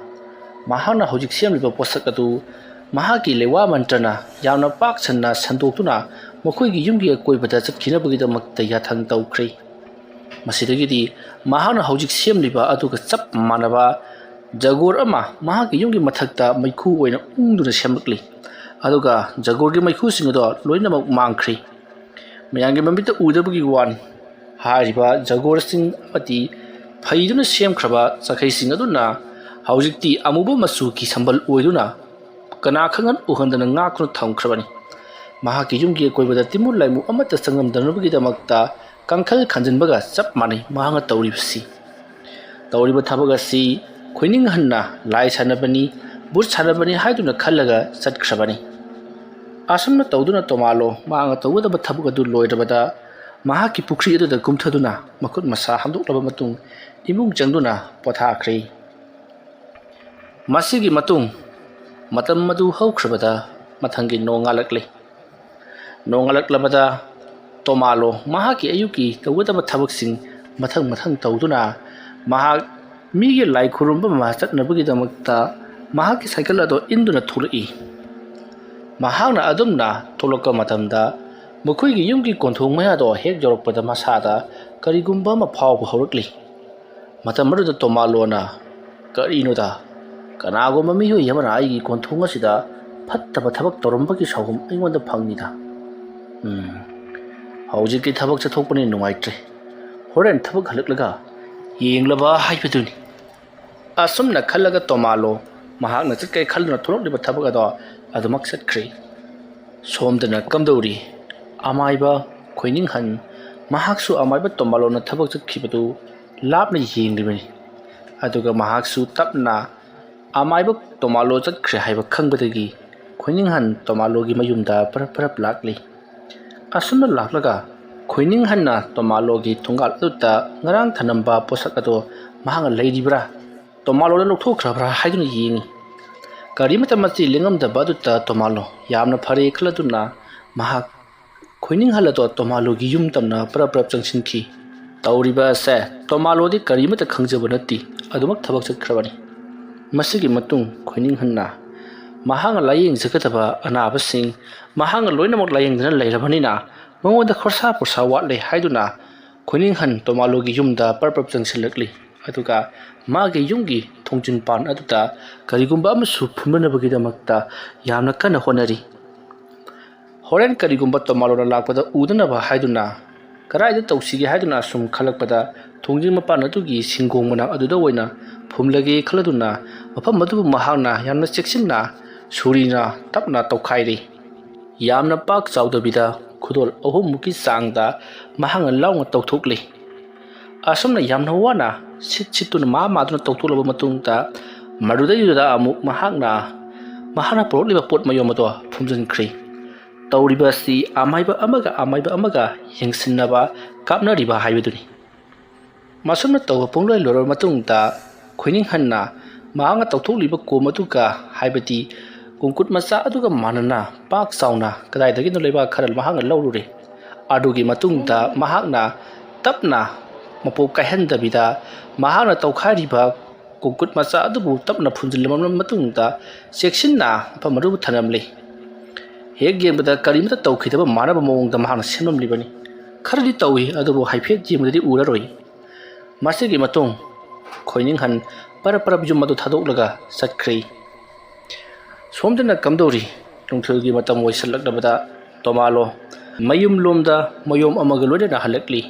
ꯃꯍꯥꯛꯅ ꯍꯧꯖꯤꯛ ꯁꯦꯝꯂꯤꯕ ꯄꯣꯠꯁꯛ ꯑꯗꯨ ꯃꯍꯥꯛꯀꯤ ꯂꯩꯋꯥ ꯃꯟꯇ꯭ꯔꯅ ꯌꯥꯝꯅ ꯄꯥꯛ ꯁꯟꯅ ꯁꯟꯗꯣꯛꯇꯨꯅ ꯃꯈꯣꯏꯒꯤ ꯌꯨꯝꯒꯤ ꯑꯀꯣꯏꯕꯗ ꯆꯠꯈꯤꯅꯕꯒꯤꯗꯃꯛꯇ ꯌꯥꯊꯪ ꯇꯧꯈ꯭ꯔꯦ꯫ ꯃꯁꯤꯗꯒꯤꯗꯤ ꯃꯍꯥꯛꯅ ꯍꯧꯖꯤꯛ ꯁꯦꯝꯂꯤꯕ ꯑꯗꯨꯒ ꯆꯞ ꯃꯥꯟꯅꯕ ꯖꯒꯣꯔ ꯑꯃ ꯃꯍꯥꯛꯀꯤ ꯌꯨꯝꯒꯤ ꯃꯊꯛꯇ ꯃꯩꯈꯨ ꯑꯣꯏꯅ ꯎꯪꯗꯨꯅ ꯁꯦꯝꯂꯛꯂꯤ꯫ ꯑꯗꯨꯒ ꯖꯒꯣꯔꯒꯤ ꯃꯩꯈꯨꯁꯤꯡ ꯑꯗꯣ ꯂꯣꯏꯅꯃꯛ ꯃꯥꯡꯈ꯭ꯔꯦ꯫ ꯃꯌꯥꯝꯒꯤ ꯃꯃꯤꯠꯇ ꯎꯗꯕꯒꯤ ꯋꯥꯅꯤ꯫ ꯍꯥꯏꯔꯤꯕ ꯖꯒꯣꯔꯁꯤꯡ ꯑꯃꯗꯤ ꯐꯩꯗꯨꯅ ꯁꯦꯝꯈ꯭ꯔꯕ ꯆꯈꯩꯁꯤꯡ ꯑꯗꯨꯅ ꯍꯧꯖꯤꯛꯇꯤ ꯑꯃꯨꯕ ꯃꯆꯨꯒꯤ ꯁꯝꯕꯜ ꯑꯣꯏꯗꯨꯅ ꯀꯅꯥ ꯈꯪꯍꯟ ꯎꯍꯟꯗꯅ ꯉꯥꯛꯇꯨꯅ ꯊꯝꯈ꯭ꯔꯕꯅꯤ꯫ ꯃꯍꯥꯛꯀꯤ ꯌꯨꯝꯒꯤ ꯑꯀꯣꯏꯕꯗ ꯇꯤꯃꯨ ꯂꯥꯏꯃꯨ ꯑꯃꯠꯇ ꯆꯪꯉꯝꯗꯅꯕꯒꯤꯗꯃꯛꯇ ꯀꯥꯡꯈꯜ ꯈꯟꯖꯤꯟꯕꯒ ꯆꯞ ꯃꯥꯟꯅꯩ ꯃꯍꯥꯛꯅ ꯇꯧꯔꯤꯕꯁꯤ꯫ ꯇꯧꯔꯤꯕ ꯊꯕꯛ ꯑꯁꯤ ꯈꯣꯏꯅꯤꯡꯍꯟꯅ ꯂꯥꯏ ꯁꯥꯟꯅꯕꯅꯤ, ꯚꯨꯠ ꯁꯥꯟꯅꯕꯅꯤ ꯍꯥꯏꯗꯨꯅ ꯈꯜꯂꯒ ꯆꯠꯈ꯭ꯔꯕꯅꯤ꯫ ꯑꯁꯨꯝꯅ ꯇꯧꯗꯨꯅ ꯇꯣꯃꯥꯂꯣ ꯃꯍꯥꯛꯅ ꯇꯧꯒꯗꯕ ꯊꯕꯛ ꯑꯗꯨ ꯂꯣꯏꯔꯕꯗ ꯃꯍꯥꯛꯀꯤ ꯄꯨꯈ꯭ꯔꯤ ꯑꯗꯨꯗ ꯀꯨꯝꯊꯗꯨꯅ ꯃꯈꯨꯠ ꯃꯁꯥ ꯍꯥꯝꯗꯣꯛꯂꯕ ꯃꯇꯨꯡ ꯏꯃꯨꯡ ꯆꯪꯗꯨꯅ ꯄꯣꯊꯥꯈ꯭ꯔꯦ꯫ ꯃꯁꯤꯒꯤ ꯃꯇꯨꯡ ꯃꯇꯝ ꯑꯗꯨ ꯍꯧꯈ꯭ꯔꯕꯗ ꯃꯊꯪꯒꯤ ꯅꯣꯡꯉꯥꯜꯂꯛꯂꯦ꯫ ꯅꯣꯡꯉꯥꯜꯂꯛꯂꯕꯗ ꯇꯣꯃꯥꯂꯣ ꯃꯍꯥꯛꯀꯤ ꯑꯌꯨꯛꯀꯤ ꯇꯧꯒꯗꯕ ꯊꯕꯛꯁꯤꯡ ꯃꯊꯪ ꯃꯊꯪ ꯇꯧꯗꯨꯅ ꯃꯍꯥꯛ ꯃꯤꯒꯤ ꯂꯥꯏ ꯈꯨꯔꯨꯝꯕ ꯑꯃ ꯆꯠꯅꯕꯒꯤꯗꯃꯛꯇ ꯃꯍꯥꯛꯀꯤ ꯁꯥꯏꯀꯜ ꯑꯗꯣ ꯏꯟꯗꯨꯅ ꯊꯣꯛꯂꯛꯏ꯫ ꯃꯍꯥꯛꯅ ꯑꯗꯨꯝꯅ ꯊꯣꯛꯂꯛꯄ ꯃꯇꯝꯗ ꯃꯈꯣꯏꯒꯤ ꯌꯨꯝꯒꯤ ꯀꯣꯟꯊꯣꯡ ꯃꯌꯥꯗꯣ ꯍꯦꯛ ꯌꯧꯔꯛꯄꯗ ꯃꯁꯥꯗ ꯀꯔꯤꯒꯨꯝꯕ ꯑꯃ ꯐꯥꯎꯕ ꯍꯧꯔꯛꯂꯤ꯫ ꯃꯇꯝ ꯑꯗꯨꯗ ꯇꯣꯃꯥꯂꯣꯅ, "ꯀꯔꯤꯅꯣꯗ? ꯀꯅꯥꯒꯨꯝꯕ ꯃꯤꯑꯣꯏ ꯑꯃꯅ ꯑꯩꯒꯤ ꯀꯣꯟꯊꯣꯡ ꯑꯁꯤꯗ ꯐꯠꯇꯕ ꯊꯕꯛ ꯇꯧꯔꯝꯕꯒꯤ ꯁꯥꯎꯍꯨꯝ ꯑꯩꯉꯣꯟꯗ ꯐꯪꯉꯤꯗ꯫ ꯎꯝ, ꯍꯧꯖꯤꯛꯇꯤ ꯊꯕꯛ ꯆꯠꯊꯣꯛꯄꯅꯤ ꯅꯨꯡꯉꯥꯏꯇ꯭ꯔꯦ꯫ ꯍꯣꯔꯦꯟ ꯊꯕꯛ ꯍꯜꯂꯛꯂꯒ ꯌꯦꯡꯂꯕ ꯍꯥꯏꯕꯗꯨꯅꯤ"꯫ ꯑꯁꯨꯝꯅ ꯈꯜꯂꯒ ꯇꯣꯃꯥꯂꯣ ꯃꯍꯥꯛꯅ ꯆꯠꯀꯦ ꯈꯜꯗꯨꯅ ꯊꯣꯛꯂꯛꯂꯤꯕ ꯊꯕꯛ ꯑꯗꯣ ꯑꯗꯨꯃꯛ ꯆꯠꯈ꯭ꯔꯦ꯫ ꯁꯣꯝꯗꯅ ꯀꯝꯗꯧꯔꯤ? ꯑꯃꯥꯏꯕ ꯈꯣꯏꯅꯤꯡꯍꯟ ꯃꯍꯥꯛꯁꯨ ꯑꯃꯥꯏꯕ ꯇꯣꯃꯥꯂꯣꯅ ꯊꯕꯛ ꯆꯠꯈꯤꯕꯗꯨ ꯂꯥꯞꯅ ꯌꯦꯡꯂꯤꯕꯅꯤ꯫ ꯑꯗꯨꯒ ꯃꯍꯥꯛꯁꯨ ꯇꯞꯅ ꯑꯃꯥꯏꯕ ꯇꯣꯃꯥꯂꯣ ꯆꯠꯈ꯭ꯔꯦ ꯍꯥꯏꯕ ꯈꯪꯕꯗꯒꯤ ꯈꯣꯏꯅꯤꯡꯍꯟ ꯇꯣꯃꯥꯂꯣꯒꯤ ꯃꯌꯨꯝꯗ ꯄꯔꯞ ꯄꯔꯞ ꯂꯥꯛꯂꯤ꯫ ꯑꯁꯨꯝꯅ ꯂꯥꯛꯂꯒ ꯈꯣꯏꯅꯤꯡꯍꯟꯅ ꯇꯣꯃꯥꯂꯣꯒꯤ ꯊꯣꯡꯒꯥꯜ ꯑꯗꯨꯗ ꯉꯔꯥꯡ ꯊꯅꯝꯕ ꯄꯣꯠꯁꯛ ꯑꯗꯣ ꯃꯍꯥꯛꯅ ꯂꯩꯔꯤꯕ꯭ꯔꯥ, ꯇꯣꯃꯥꯂꯣꯅ ꯂꯧꯊꯣꯛꯈ꯭ꯔꯕ꯭ꯔꯥ ꯍꯥꯏꯗꯨꯅ ꯌꯦꯡꯉꯤ꯫ ꯀꯔꯤꯃꯠꯇ ꯃꯆꯤ ꯂꯦꯡꯉꯝꯗꯕ ꯑꯗꯨꯗ ꯇꯣꯃꯥꯂꯣ ꯌꯥꯝꯅ ꯐꯔꯦ ꯈꯜꯂꯗꯨꯅ ꯃꯍꯥꯛ ꯈꯣꯏꯅꯤꯡꯍꯜ ꯑꯗꯣ ꯇꯣꯃꯥꯂꯣꯒꯤ ꯌꯨꯝ ꯇꯝꯅ ꯄꯔꯞ ꯄꯔꯞ ꯆꯪꯁꯤꯟꯈꯤ꯫ ꯇꯧꯔꯤꯕ ꯑꯁꯦ ꯇꯣꯃꯥꯂꯣꯗꯤ ꯀꯔꯤꯃꯠꯇ ꯈꯪꯖꯕ ꯅꯠꯇꯦ, ꯑꯗꯨꯃꯛ ꯊꯕꯛ ꯆꯠꯈ꯭ꯔꯕꯅꯤ꯫ ꯃꯁꯤꯒꯤ ꯃꯇꯨꯡ ꯈꯣꯏꯅꯤꯡꯍꯟꯅ ꯃꯍꯥꯛꯅ ꯂꯥꯌꯦꯡꯖꯒꯗꯕ ꯑꯅꯥꯕꯁꯤꯡ ꯃꯍꯥꯛꯅ ꯂꯣꯏꯅꯃꯛ ꯂꯥꯌꯦꯡꯗꯨꯅ ꯂꯩꯔꯕꯅꯤꯅ ꯃꯉꯣꯟꯗ ꯈꯣꯔꯁꯥ ꯄꯣꯔꯁꯥ ꯋꯥꯠꯂꯦ ꯍꯥꯏꯗꯨꯅ ꯈꯣꯏꯅꯤꯡꯍꯟ ꯇꯣꯃꯥꯂꯣꯒꯤ ꯌꯨꯝꯗ ꯄꯔꯞ ꯄꯔꯞ ꯆꯪꯁꯤꯜꯂꯛꯂꯤ꯫ ꯑꯗꯨꯒ ꯃꯥꯒꯤ ꯌꯨꯝꯒꯤ ꯊꯣꯡꯖꯤꯟ ꯄꯥꯟ ꯑꯗꯨꯗ ꯀꯔꯤꯒꯨꯝꯕ ꯑꯃꯁꯨ ꯐꯨꯝꯅꯅꯕꯒꯤꯗꯃꯛꯇ ꯌꯥꯝꯅ ꯀꯟꯅ ꯍꯣꯠꯅꯔꯤ꯫ ꯍꯣꯔꯦꯟ ꯀꯔꯤꯒꯨꯝꯕ ꯇꯣꯃꯥꯂꯣꯅ ꯂꯥꯛꯄꯗ ꯎꯗꯅꯕ ꯍꯥꯏꯗꯨꯅ ꯀꯗꯥꯏꯗ ꯇꯧꯁꯤꯒꯦ ꯍꯥꯏꯗꯨꯅ ꯑꯁꯨꯝ ꯈꯜꯂꯛꯄꯗ ꯊꯣꯡꯖꯤꯟ ꯃꯄꯥꯟ ꯑꯗꯨꯒꯤ ꯁꯤꯡꯒꯣꯡ ꯃꯅꯥꯛ ꯑꯗꯨꯗ ꯑꯣꯏꯅ ꯐꯨꯝꯂꯒꯦ ꯈꯜꯂꯗꯨꯅ ꯃꯐꯝ ꯑꯗꯨꯕꯨ ꯃꯍꯥꯛꯅ ꯌꯥꯝꯅ ꯆꯦꯛꯁꯤꯟꯅ ꯁꯨꯔꯤꯅ ꯇꯞꯅ ꯇꯧꯈꯥꯏꯔꯤ꯫ ꯌꯥꯝꯅ ꯄꯥꯛ ꯆꯥꯎꯗꯕꯤꯗ ꯈꯨꯗꯣꯜ ꯑꯍꯨꯝꯃꯨꯛꯀꯤ ꯆꯥꯡꯗ ꯃꯍꯥꯛꯅ ꯂꯥꯎꯅ ꯇꯧꯊꯣꯛꯂꯤ꯫ ꯑꯁꯨꯝꯅ ꯌꯥꯝꯅ ꯋꯥꯅ ꯁꯤꯠ ꯁꯤꯠꯇꯨꯅ ꯃꯥ ꯃꯥꯗꯨꯅ ꯇꯧꯊꯣꯛꯂꯕ ꯃꯇꯨꯡꯗ ꯃꯗꯨꯗꯩꯗꯨꯗ ꯑꯃꯨꯛ ꯃꯍꯥꯛꯅ ꯃꯍꯥꯛꯅ ꯄꯨꯔꯛꯂꯤꯕ ꯄꯣꯠ ꯃꯌꯣꯝ ꯑꯗꯣ ꯐꯨꯝꯖꯤꯟꯈ꯭ꯔꯦ꯫ ꯇꯧꯔꯤꯕ ꯑꯁꯤ ꯑꯃꯥꯏꯕ ꯑꯃꯒ ꯑꯃꯥꯏꯕ ꯑꯃꯒ ꯌꯦꯡꯁꯤꯟꯅꯕ ꯀꯥꯞꯅꯔꯤꯕ ꯍꯥꯏꯕꯗꯨꯅꯤ꯫ ꯃꯁꯨꯝꯅ ꯇꯧꯕ ꯄꯨꯡꯂꯣꯏ ꯂꯣꯏꯔꯕ ꯃꯇꯨꯡꯗ ꯈꯣꯏꯅꯤꯡꯍꯟꯅ ꯃꯍꯥꯛꯅ ꯇꯧꯊꯣꯛꯂꯤꯕ ꯀꯣꯝ ꯑꯗꯨꯒ, ꯍꯥꯏꯕꯗꯤ ꯀꯣꯡꯀꯨꯠ ꯃꯆꯥ ꯑꯗꯨꯒ ꯃꯥꯟꯅꯅ ꯄꯥꯛ ꯆꯥꯎꯅ ꯀꯗꯥꯏꯗꯒꯤꯅꯣ ꯂꯩꯕꯥꯛ ꯈꯔ ꯃꯍꯥꯛꯅ ꯂꯧꯔꯨꯔꯦ꯫ ꯑꯗꯨꯒꯤ ꯃꯇꯨꯡꯗ ꯃꯍꯥꯛꯅ ꯇꯞꯅ, ꯃꯄꯣꯞ ꯀꯥꯏꯍꯟꯗꯕꯤꯗ, ꯃꯍꯥꯛꯅ ꯇꯧꯈꯥꯏꯔꯤꯕ ꯀꯣꯡꯀꯨꯠ ꯃꯆꯥ ꯑꯗꯨꯕꯨ ꯇꯞꯅ ꯐꯨꯝꯖꯤꯜꯂꯕ ꯃꯇꯨꯡꯗ ꯆꯦꯛꯁꯤꯟꯅ ꯃꯐꯝ ꯑꯗꯨꯕꯨ ꯊꯝꯂꯝꯂꯤ꯫ ꯍꯦꯛ ꯌꯦꯡꯕꯗ ꯀꯔꯤꯃꯠꯇ ꯇꯧꯈꯤꯗꯕ ꯃꯥꯟꯅꯕ ꯃꯑꯣꯡꯗ ꯃꯍꯥꯛꯅ ꯁꯦꯝꯂꯝꯂꯤꯕꯅꯤ꯫ ꯈꯔꯗꯤ ꯇꯧꯏ, ꯑꯗꯨꯕꯨ ꯍꯥꯏꯐꯦꯠ ꯌꯦꯡꯕꯗꯗꯤ ꯎꯔꯔꯣꯏ꯫ ꯃꯁꯤꯒꯤ ꯃꯇꯨꯡ ꯈꯣꯏꯅꯤꯡꯍꯟ ꯄꯔꯞ ꯄꯔꯞ ꯌꯨꯝ ꯑꯗꯨ ꯊꯥꯗꯣꯛꯂꯒ ꯆꯠꯈ꯭ꯔꯦ꯫ ꯁꯣꯝꯗꯅ ꯀꯝꯗꯧꯔꯤ? ꯅꯨꯡꯊꯤꯜꯒꯤ ꯃꯇꯝ ꯑꯣꯏꯁꯤꯜꯂꯛꯂꯕꯗ ꯇꯣꯃꯥꯂꯣ ꯃꯌꯨꯝꯂꯣꯝꯗ ꯃꯌꯣꯝ ꯑꯃꯒ ꯂꯣꯏꯅꯅ ꯍꯜꯂꯛꯂꯤ꯫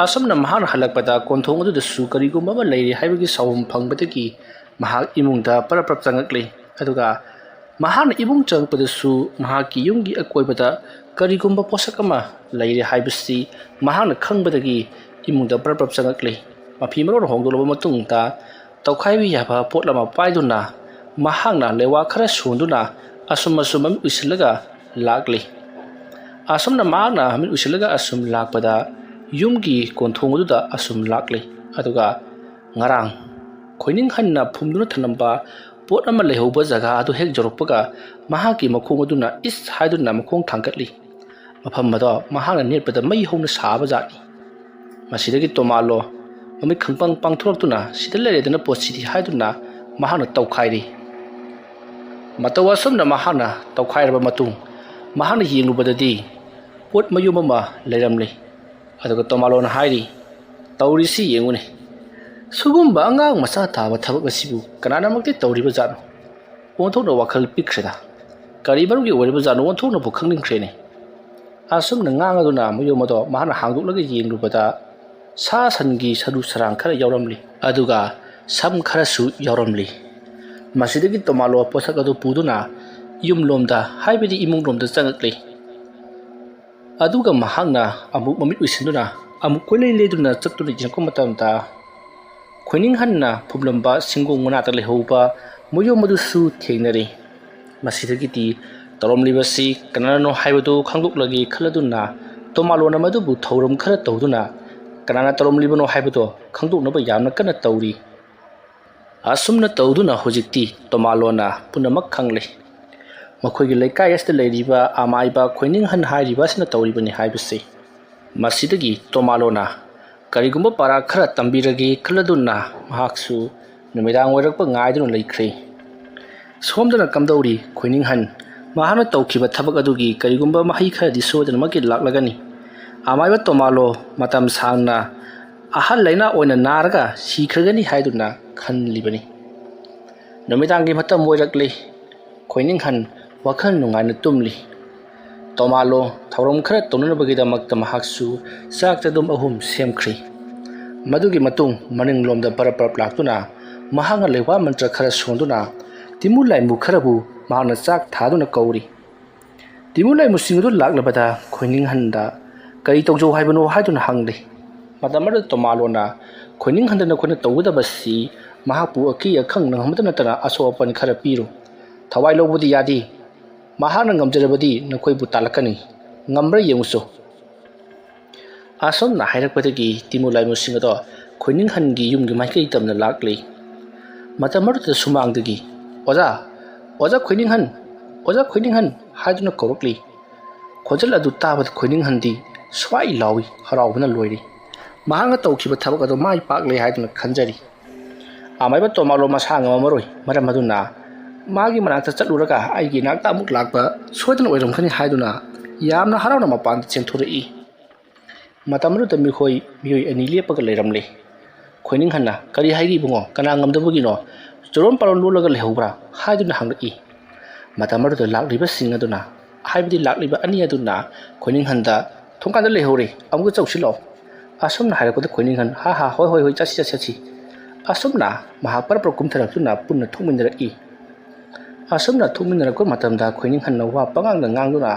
ꯑꯁꯨꯝꯅ ꯃꯍꯥꯛꯅ ꯍꯜꯂꯛꯄꯗ ꯀꯣꯟꯊꯣꯡ ꯑꯗꯨꯗꯁꯨ ꯀꯔꯤꯒꯨꯝꯕ ꯑꯃ ꯂꯩꯔꯦ ꯍꯥꯏꯕꯒꯤ ꯁꯥꯎꯍꯨꯝ ꯐꯪꯕꯗꯒꯤ ꯃꯍꯥꯛ ꯏꯃꯨꯡꯗ ꯄꯔꯞ ꯄꯔꯞ ꯆꯪꯉꯛꯂꯤ꯫ ꯑꯗꯨꯒ ꯃꯍꯥꯛꯅ ꯏꯃꯨꯡ ꯆꯪꯉꯛꯄꯗꯁꯨ ꯃꯍꯥꯛꯀꯤ ꯌꯨꯝꯒꯤ ꯑꯀꯣꯏꯕꯗ ꯀꯔꯤꯒꯨꯝꯕ ꯄꯣꯠꯁꯛ ꯑꯃ ꯂꯩꯔꯦ ꯍꯥꯏꯕꯁꯤ ꯃꯍꯥꯛꯅ ꯈꯪꯕꯗꯒꯤ ꯏꯃꯨꯡꯗ ꯄꯔꯞ ꯄꯔꯞ ꯆꯪꯉꯛꯂꯤ꯫ ꯃꯐꯤ ꯃꯔꯣꯟ ꯍꯣꯡꯗꯣꯛꯂꯕ ꯃꯇꯨꯡꯗ ꯇꯧꯈꯥꯏꯕ ꯌꯥꯕ ꯄꯣꯠ ꯑꯃ ꯄꯥꯏꯗꯨꯅ ꯃꯍꯥꯛꯅ ꯂꯩꯋꯥ ꯈꯔ ꯁꯣꯟꯗꯨꯅ ꯑꯁꯨꯝ ꯑꯁꯨꯝ ꯃꯃꯤꯠ ꯎꯏꯁꯤꯜꯂꯒ ꯂꯥꯛꯂꯤ꯫ ꯑꯁꯨꯝꯅ ꯃꯍꯥꯛꯅ ꯃꯃꯤꯠ ꯎꯏꯁꯤꯜꯂꯒ ꯑꯁꯨꯝ ꯂꯥꯛꯄꯗ ꯌꯨꯝꯒꯤ ꯀꯣꯟꯊꯣꯡ ꯑꯗꯨꯗ ꯑꯁꯨꯝ ꯂꯥꯛꯂꯤ꯫ ꯑꯗꯨꯒ ꯉꯔꯥꯡ ꯈꯣꯏꯅꯤꯡ ꯍꯟꯅ ꯐꯨꯝꯗꯨꯅ ꯊꯝꯂꯝꯕ ꯄꯣꯠ ꯑꯃ ꯂꯩꯍꯧꯕ ꯖꯒꯥ ꯑꯗꯨ ꯍꯦꯛ ꯌꯧꯔꯛꯄꯒ ꯃꯍꯥꯛꯀꯤ ꯃꯈꯣꯡ ꯑꯗꯨꯅ "ꯏꯁ" ꯍꯥꯏꯗꯨꯅ ꯃꯈꯣꯡ ꯊꯥꯡꯒꯠꯂꯤ꯫ ꯃꯐꯝ ꯑꯗꯣ ꯃꯍꯥꯛꯅ ꯅꯦꯠꯄꯗ ꯃꯩ ꯍꯧꯅ ꯁꯥꯕ ꯖꯥꯠꯅꯤ꯫ ꯃꯁꯤꯗꯒꯤ ꯇꯣꯃꯥꯂꯣ ꯃꯃꯤꯠ ꯈꯪꯄꯪ ꯄꯥꯡꯊꯣꯔꯛꯇꯨꯅ "ꯁꯤꯗ ꯂꯩꯔꯦꯗꯅ ꯄꯣꯠꯁꯤꯗꯤ" ꯍꯥꯏꯗꯨꯅ ꯃꯍꯥꯛꯅ ꯇꯧꯈꯥꯏꯔꯤ꯫ ꯃꯇꯧ ꯑꯁꯨꯝꯅ ꯃꯍꯥꯛꯅ ꯇꯧꯈꯥꯏꯔꯕ ꯃꯇꯨꯡ ꯃꯍꯥꯛꯅ ꯌꯦꯡꯂꯨꯕꯗꯗꯤ ꯄꯣꯠ ꯃꯌꯨꯝ ꯑꯃ ꯂꯩꯔꯝꯂꯤ꯫ ꯑꯗꯨꯒ ꯇꯣꯃꯥꯂꯣꯅ ꯍꯥꯏꯔꯤ, "ꯇꯧꯔꯤꯁꯤ ꯌꯦꯡꯉꯨꯅꯦ꯫ ꯁꯤꯒꯨꯝꯕ ꯑꯉꯥꯡ ꯃꯆꯥ ꯇꯥꯕ ꯊꯕꯛ ꯑꯁꯤꯕꯨ ꯀꯅꯥꯅꯃꯛꯇꯤ ꯇꯧꯔꯤꯕ ꯖꯥꯠꯅꯣ?" ꯑꯣꯟꯊꯣꯛꯅ ꯋꯥꯈꯜ ꯄꯤꯛꯈ꯭ꯔꯦꯗ꯫ ꯀꯔꯤ ꯃꯔꯝꯒꯤ ꯑꯣꯏꯔꯤꯕ ꯖꯥꯠꯅꯣ ꯑꯣꯟꯊꯣꯛꯅꯕꯨ ꯈꯪꯅꯤꯡꯈ꯭ꯔꯦꯅꯦ꯫ ꯑꯁꯨꯝꯅ ꯉꯥꯡꯂꯗꯨꯅ ꯃꯌꯨꯝ ꯑꯗꯣ ꯃꯍꯥꯛꯅ ꯍꯥꯡꯗꯣꯛꯂꯒ ꯌꯦꯡꯂꯨꯕꯗ ꯁꯥ ꯁꯟꯒꯤ ꯁꯔꯨ ꯁꯔꯥꯡ ꯈꯔ ꯌꯥꯎꯔꯝꯂꯤ꯫ ꯑꯗꯨꯒ ꯁꯝ ꯈꯔꯁꯨ ꯌꯥꯎꯔꯝꯂꯤ꯫ ꯃꯁꯤꯗꯒꯤ ꯇꯣꯃꯥꯂꯣ ꯄꯣꯠꯁꯛ ꯑꯗꯨ ꯄꯨꯗꯨꯅ ꯌꯨꯝꯂꯣꯝꯗ, ꯍꯥꯏꯕꯗꯤ ꯏꯃꯨꯡꯂꯣꯝꯗ ꯆꯪꯉꯛꯂꯤ꯫ ꯑꯗꯨꯒ ꯃꯍꯥꯛꯅ ꯑꯃꯨꯛ ꯃꯃꯤꯠ ꯎꯏꯁꯤꯟꯗꯨꯅ ꯑꯃꯨꯛ ꯀꯣꯏꯂꯩ ꯂꯩꯗꯨꯅ ꯆꯠꯇꯨꯅ ꯌꯦꯡꯉꯛꯄ ꯃꯇꯝꯗ ꯈꯣꯏꯅꯤꯡ ꯍꯟꯅ ꯐꯨꯝꯂꯝꯕ ꯁꯤꯡꯒꯣꯡ ꯃꯅꯥꯛꯇ ꯂꯩꯍꯧꯕ ꯃꯌꯣꯝ ꯑꯗꯨꯁꯨ ꯊꯦꯡꯅꯔꯦ꯫ ꯃꯁꯤꯗꯒꯤꯗꯤ ꯇꯧꯔꯝꯂꯤꯕꯁꯤ ꯀꯅꯥꯅꯅꯣ ꯍꯥꯏꯕꯗꯨ ꯈꯪꯗꯣꯛꯂꯒꯦ ꯈꯜꯂꯗꯨꯅ ꯇꯣꯃꯥꯂꯣꯅ ꯃꯗꯨꯕꯨ ꯊꯧꯔꯝ ꯈꯔ ꯇꯧꯗꯨꯅ ꯀꯅꯥꯅ ꯇꯧꯔꯝꯂꯤꯕꯅꯣ ꯍꯥꯏꯕꯗꯣ ꯈꯪꯗꯣꯛꯅꯕ ꯌꯥꯝꯅ ꯀꯟꯅ ꯇꯧꯔꯤ꯫ ꯑꯁꯨꯝꯅ ꯇꯧꯗꯨꯅ ꯍꯧꯖꯤꯛꯇꯤ ꯇꯣꯃꯥꯂꯣꯅ ꯄꯨꯝꯅꯃꯛ ꯈꯪꯂꯦ꯫ ꯃꯈꯣꯏꯒꯤ ꯂꯩꯀꯥꯏ ꯑꯁꯤꯗ ꯂꯩꯔꯤꯕ ꯑꯃꯥꯏꯕ ꯈꯣꯏꯅꯤꯡꯍꯟ ꯍꯥꯏꯔꯤꯕ ꯑꯁꯤꯅ ꯇꯧꯔꯤꯕꯅꯤ ꯍꯥꯏꯕꯁꯤ꯫ ꯃꯁꯤꯗꯒꯤ ꯇꯣꯃꯥꯂꯣꯅ ꯀꯔꯤꯒꯨꯝꯕ ꯄꯥꯔꯥ ꯈꯔ ꯇꯝꯕꯤꯔꯒꯦ ꯈꯜꯂꯗꯨꯅ ꯃꯍꯥꯛꯁꯨ ꯅꯨꯃꯤꯗꯥꯡ ꯑꯣꯏꯔꯛꯄ ꯉꯥꯏꯗꯨꯅ ꯂꯩꯈ꯭ꯔꯦ꯫ ꯁꯣꯝꯗꯅ ꯀꯝꯗꯧꯔꯤ ꯈꯣꯏꯅꯤꯡꯍꯟ? ꯃꯍꯥꯛꯅ ꯇꯧꯈꯤꯕ ꯊꯕꯛ ꯑꯗꯨꯒꯤ ꯀꯔꯤꯒꯨꯝꯕ ꯃꯍꯩ ꯈꯔꯗꯤ ꯁꯣꯏꯗꯅꯃꯛꯀꯤ ꯂꯥꯛꯂꯒꯅꯤ꯫ ꯑꯃꯥꯏꯕ ꯇꯣꯃꯥꯂꯣ ꯃꯇꯝ ꯁꯥꯡꯅ ꯑꯍꯜ ꯂꯩꯅꯥ ꯑꯣꯏꯅ ꯅꯥꯔꯒ ꯁꯤꯈ꯭ꯔꯒꯅꯤ ꯍꯥꯏꯗꯨꯅ ꯈꯜꯂꯤꯕꯅꯤ꯫ ꯅꯨꯃꯤꯗꯥꯡꯒꯤ ꯃꯇꯝ ꯑꯣꯏꯔꯛꯂꯤ꯫ ꯈꯣꯏꯅꯤꯡꯍꯟ ꯋꯥꯈꯜ ꯅꯨꯡꯉꯥꯏꯅ ꯇꯨꯝꯂꯤ꯫ ꯇꯣꯃꯥꯂꯣ ꯊꯧꯔꯝ ꯈꯔ ꯇꯧꯅꯅꯕꯒꯤꯗꯃꯛꯇ ꯃꯍꯥꯛꯁꯨ ꯆꯥꯛ ꯆꯗꯨꯝ ꯑꯍꯨꯝ ꯁꯦꯝꯈ꯭ꯔꯤ꯫ ꯃꯗꯨꯒꯤ ꯃꯇꯨꯡ ꯃꯅꯤꯡꯂꯣꯝꯗ ꯄꯔꯞ ꯄꯔꯞ ꯂꯥꯛꯇꯨꯅ ꯃꯍꯥꯛꯅ ꯂꯩꯋꯥ ꯃꯟꯇ꯭ꯔ ꯈꯔ ꯁꯣꯟꯗꯨꯅ ꯇꯤꯃꯨ ꯂꯥꯏꯃꯨ ꯈꯔꯕꯨ ꯃꯍꯥꯛꯅ ꯆꯥꯛ ꯊꯥꯗꯨꯅ ꯀꯧꯔꯤ꯫ ꯇꯤꯃꯨ ꯂꯥꯏꯃꯨꯁꯤꯡ ꯑꯗꯨ ꯂꯥꯛꯂꯕꯗ ꯈꯣꯏꯅꯤꯡꯍꯟꯗ "ꯀꯔꯤ ꯇꯧꯖꯧ ꯍꯥꯏꯕꯅꯣ?" ꯍꯥꯏꯗꯨꯅ ꯍꯪꯂꯤ꯫ ꯃꯇꯝ ꯑꯗꯨꯗ ꯇꯣꯃꯥꯂꯣꯅ ꯈꯣꯏꯅꯤꯡꯍꯟꯗ ꯅꯈꯣꯏꯅ ꯇꯧꯒꯗꯕꯁꯤ ꯃꯍꯥꯛꯄꯨ ꯑꯀꯤ ꯑꯈꯪ ꯅꯪꯍꯟꯕꯗ ꯅꯠꯇꯅ ꯑꯁꯣꯛ ꯑꯄꯟ ꯈꯔ ꯄꯤꯔꯨ꯫ ꯊꯋꯥꯏ ꯂꯧꯕꯗꯤ ꯌꯥꯗꯦ꯫ ꯃꯍꯥꯛꯅ ꯉꯝꯖꯔꯕꯗꯤ ꯅꯈꯣꯏꯕꯨ ꯇꯥꯜꯂꯛꯀꯅꯤ꯫ ꯉꯝꯕ꯭ꯔꯥ ꯌꯦꯡꯉꯨꯁꯨ꯫ ꯑꯁꯨꯝꯅ ꯍꯥꯏꯔꯛꯄꯗꯒꯤ ꯇꯤꯃꯨ ꯂꯥꯏꯃꯨꯁꯤꯡ ꯑꯗꯣ ꯈꯣꯏꯅꯤꯡꯍꯟꯒꯤ ꯌꯨꯝꯒꯤ ꯃꯥꯏꯀꯩ ꯇꯝꯅ ꯂꯥꯛꯂꯤ꯫ ꯃꯇꯝ ꯑꯗꯨꯗ ꯁꯨꯃꯥꯡꯗꯒꯤ "ꯑꯣꯖꯥ, ꯑꯣꯖꯥ ꯈꯣꯏꯅꯤꯡꯍꯟ, ꯑꯣꯖꯥ ꯈꯣꯏꯅꯤꯡꯍꯟ" ꯍꯥꯏꯗꯨꯅ ꯀꯧꯔꯛꯂꯤ꯫ ꯈꯣꯟꯖꯦꯜ ꯑꯗꯨ ꯇꯥꯕꯗ ꯈꯣꯏꯅꯤꯡꯍꯟꯗꯤ ꯁ꯭ꯋꯥꯏ ꯂꯥꯎꯏ, ꯍꯔꯥꯎꯕꯅ ꯂꯣꯏꯔꯤ꯫ ꯃꯍꯥꯛꯅ ꯇꯧꯈꯤꯕ ꯊꯕꯛ ꯑꯗꯨ ꯃꯥꯏ ꯄꯥꯛꯂꯦ ꯍꯥꯏꯗꯨꯅ ꯈꯟꯖꯔꯤ꯫ ꯑꯃꯥꯏꯕ ꯇꯣꯃꯥꯂꯣ ꯃꯁꯥ ꯉꯝꯃꯝꯃꯔꯣꯏ, ꯃꯔꯝ ꯑꯗꯨꯅ ꯃꯥꯒꯤ ꯃꯅꯥꯛꯇ ꯆꯠꯂꯨꯔꯒ ꯑꯩꯒꯤ ꯏꯅꯥꯛꯇ ꯑꯃꯨꯛ ꯂꯥꯛꯄ ꯁꯣꯏꯗꯅ ꯑꯣꯏꯔꯝꯒꯅꯤ ꯍꯥꯏꯗꯨꯅ ꯌꯥꯝꯅ ꯍꯔꯥꯎꯅ ꯃꯄꯥꯟꯗ ꯆꯦꯟꯊꯣꯔꯛꯏ꯫ ꯃꯇꯝ ꯑꯗꯨꯗ ꯃꯤꯑꯣꯏ ꯃꯤꯑꯣꯏ ꯑꯅꯤ ꯂꯦꯞꯄꯒ ꯂꯩꯔꯝꯂꯦ꯫ ꯈꯣꯏꯅꯤꯡꯍꯟꯅ "ꯀꯔꯤ ꯍꯥꯏꯒꯦ ꯏꯕꯨꯡꯉꯣ? ꯀꯅꯥ ꯉꯝꯗꯕꯒꯤꯅꯣ? ꯆꯨꯔꯣꯟ ꯄꯥꯔꯣꯟ ꯂꯣꯜꯂꯒ ꯂꯩꯍꯧꯕ꯭ꯔꯥ?" ꯍꯥꯏꯗꯨꯅ ꯍꯪꯂꯛꯏ꯫ ꯃꯇꯝ ꯑꯗꯨꯗ ꯂꯥꯛꯂꯤꯕꯁꯤꯡ ꯑꯗꯨꯅ, ꯍꯥꯏꯕꯗꯤ ꯂꯥꯛꯂꯤꯕ ꯑꯅꯤ ꯑꯗꯨꯅ ꯈꯣꯏꯅꯤꯡꯍꯟꯗ "ꯊꯣꯡꯀꯥꯟꯗ ꯂꯩꯍꯧꯔꯦ, ꯑꯃꯨꯛꯀ ꯆꯧꯁꯤ ꯂꯥꯛꯑꯣ" ꯑꯁꯨꯝꯅ ꯍꯥꯏꯔꯛꯄꯗ ꯈꯣꯏꯅꯤꯡꯍꯟ "ꯍꯥ ꯍꯥ, ꯍꯣꯏ ꯍꯣꯏ ꯍꯣꯏ, ꯆꯠꯁꯤ ꯆꯠꯁꯤ ꯆꯠꯁꯤ" ꯑꯁꯨꯝꯅ ꯃꯍꯥꯛ ꯄꯔꯞ ꯄꯔꯞ ꯀꯨꯝꯊꯔꯛꯇꯨꯅ ꯄꯨꯟꯅ ꯊꯣꯛꯃꯤꯟꯅꯔꯛꯏ꯫ ꯑꯁꯨꯝꯅ ꯊꯣꯛꯃꯤꯟꯅꯔꯛꯄ ꯃꯇꯝꯗ ꯈꯣꯏꯅꯤꯡꯍꯟꯅ ꯋꯥ ꯄꯉꯥꯡꯗ ꯉꯥꯡꯗꯨꯅ,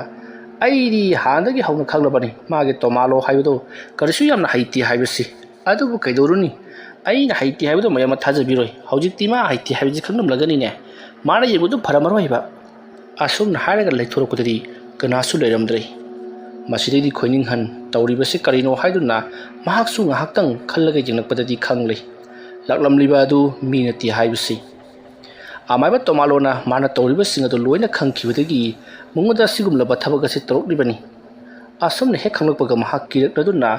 "ꯑꯩꯗꯤ ꯍꯥꯟꯅꯗꯒꯤ ꯍꯧꯅ ꯈꯪꯂꯕꯅꯤ ꯃꯥꯒꯤ ꯇꯣꯃꯥꯂꯣ ꯍꯥꯏꯕꯗꯨ ꯀꯔꯤꯁꯨ ꯌꯥꯝꯅ ꯍꯩꯇꯦ ꯍꯥꯏꯕꯁꯤ꯫ ꯑꯗꯨꯕꯨ ꯀꯩꯗꯧꯔꯨꯅꯤ? ꯑꯩꯅ ꯍꯩꯇꯦ ꯍꯥꯏꯕꯗꯨ ꯃꯌꯥꯝꯅ ꯊꯥꯖꯕꯤꯔꯣꯏ꯫ ꯍꯧꯖꯤꯛꯇꯤ ꯃꯥ ꯍꯩꯇꯦ ꯍꯥꯏꯕꯁꯤ ꯈꯪꯂꯝꯂꯒꯅꯤꯅꯦ꯫ ꯃꯥꯅ ꯌꯦꯡꯕꯗꯨ ꯐꯔꯝꯃꯔꯣꯏ ꯍꯥꯏꯕ"꯫ ꯑꯁꯨꯝꯅ ꯍꯥꯏꯔꯒ ꯂꯩꯊꯣꯔꯛꯄꯗꯗꯤ ꯀꯅꯥꯁꯨ ꯂꯩꯔꯝꯗ꯭ꯔꯦ꯫ ꯃꯁꯤꯗꯩꯗꯤ ꯈꯣꯏꯅꯤꯡꯍꯟ ꯇꯧꯔꯤꯕꯁꯤ ꯀꯔꯤꯅꯣ ꯍꯥꯏꯗꯨꯅ ꯃꯍꯥꯛꯁꯨ ꯉꯥꯏꯍꯥꯛꯇꯪ ꯈꯜꯂꯒ ꯌꯦꯡꯂꯛꯄꯗꯗꯤ ꯈꯪꯂꯦ꯫ ꯂꯥꯛꯂꯝꯂꯤꯕ ꯑꯗꯨ ꯃꯤ ꯅꯠꯇꯦ ꯍꯥꯏꯕꯁꯤ꯫ ꯑꯃꯥꯏꯕ ꯇꯣꯃꯥꯂꯣꯅ ꯃꯥꯅ ꯇꯧꯔꯤꯕꯁꯤꯡ ꯑꯗꯨ ꯂꯣꯏꯅ ꯈꯪꯈꯤꯕꯗꯒꯤ ꯃꯉꯣꯟꯗ ꯑꯁꯤꯒꯨꯝꯂꯕ ꯊꯕꯛ ꯑꯁꯤ ꯇꯧꯔꯛꯂꯤꯕꯅꯤ꯫ ꯑꯁꯨꯝꯅ ꯍꯦꯛ ꯈꯪꯂꯛꯄꯒ ꯃꯍꯥꯛ ꯀꯤꯔꯛꯂꯗꯨꯅ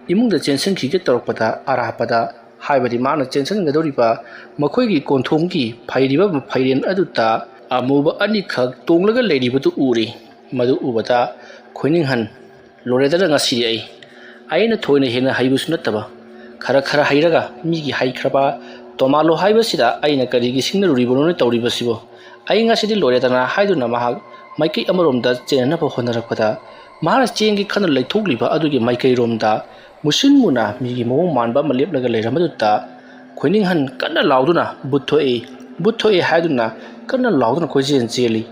ꯏꯃꯨꯡꯗ ꯆꯦꯟꯁꯤꯟꯈꯤꯒꯦ ꯇꯧꯔꯛꯄꯗ ꯑꯔꯥꯞꯄꯗ, ꯍꯥꯏꯕꯗꯤ ꯃꯥꯅ ꯆꯦꯟꯁꯤꯟꯒꯗꯧꯔꯤꯕ ꯃꯈꯣꯏꯒꯤ ꯀꯣꯟꯊꯣꯡꯒꯤ ꯐꯩꯔꯤꯕ ꯐꯩꯔꯦꯟ ꯑꯗꯨꯗ ꯑꯃꯨꯕ ꯑꯅꯤꯈꯛ ꯇꯣꯡꯂꯒ ꯂꯩꯔꯤꯕꯗꯨ ꯎꯔꯦ꯫ ꯃꯗꯨ ꯎꯕꯗ ꯈꯣꯏꯅꯤꯡꯍꯟ, "ꯂꯣꯔꯦꯗꯅ ꯉꯁꯤꯗꯤ ꯑꯩ, ꯑꯩꯅ ꯊꯣꯏꯅ ꯍꯦꯟꯅ ꯍꯩꯕꯁꯨ ꯅꯠꯇꯕ, ꯈꯔ ꯈꯔ ꯍꯩꯔꯒ ꯃꯤꯒꯤ ꯍꯩꯈ꯭ꯔꯕ ꯇꯣꯃꯥꯂꯣ ꯍꯥꯏꯕꯁꯤꯗ ꯑꯩꯅ ꯀꯔꯤꯒꯤ ꯁꯤꯡꯅꯔꯨꯔꯤꯕꯅꯣꯅꯦ ꯇꯧꯔꯤꯕꯁꯤꯕꯣ? ꯑꯩ ꯉꯁꯤꯗꯤ ꯂꯣꯔꯦꯗꯅ" ꯍꯥꯏꯗꯨꯅ ꯃꯍꯥꯛ ꯃꯥꯏꯀꯩ ꯑꯃꯔꯣꯝꯗ ꯆꯦꯟꯅꯅꯕ ꯍꯣꯠꯅꯔꯛꯄꯗ, ꯃꯍꯥꯛꯅ ꯆꯦꯟꯒꯦ ꯈꯟꯅ ꯂꯩꯊꯣꯛꯂꯤꯕ ꯑꯗꯨꯒꯤ ꯃꯥꯏꯀꯩꯔꯣꯝꯗ ꯃꯨꯁꯤꯟ ꯃꯨꯅ ꯃꯤꯒꯤ ꯃꯑꯣꯡ ꯃꯥꯟꯕ ꯑꯃ ꯂꯦꯞꯂꯒ ꯂꯩꯔꯝꯕꯗꯨꯗ ꯈꯣꯏꯅꯤꯡꯍꯟ ꯀꯟꯅ ꯂꯥꯎꯗꯨꯅ, "ꯕꯨꯠ ꯊꯣꯛꯑꯦ, ꯕꯨꯠ ꯊꯣꯛꯑꯦ" ꯍꯥꯏꯗꯨꯅ ꯀꯟꯅ ꯂꯥꯎꯗꯨꯅ ꯀꯣꯏꯆꯦꯟ ꯆꯦꯜꯂꯤ꯫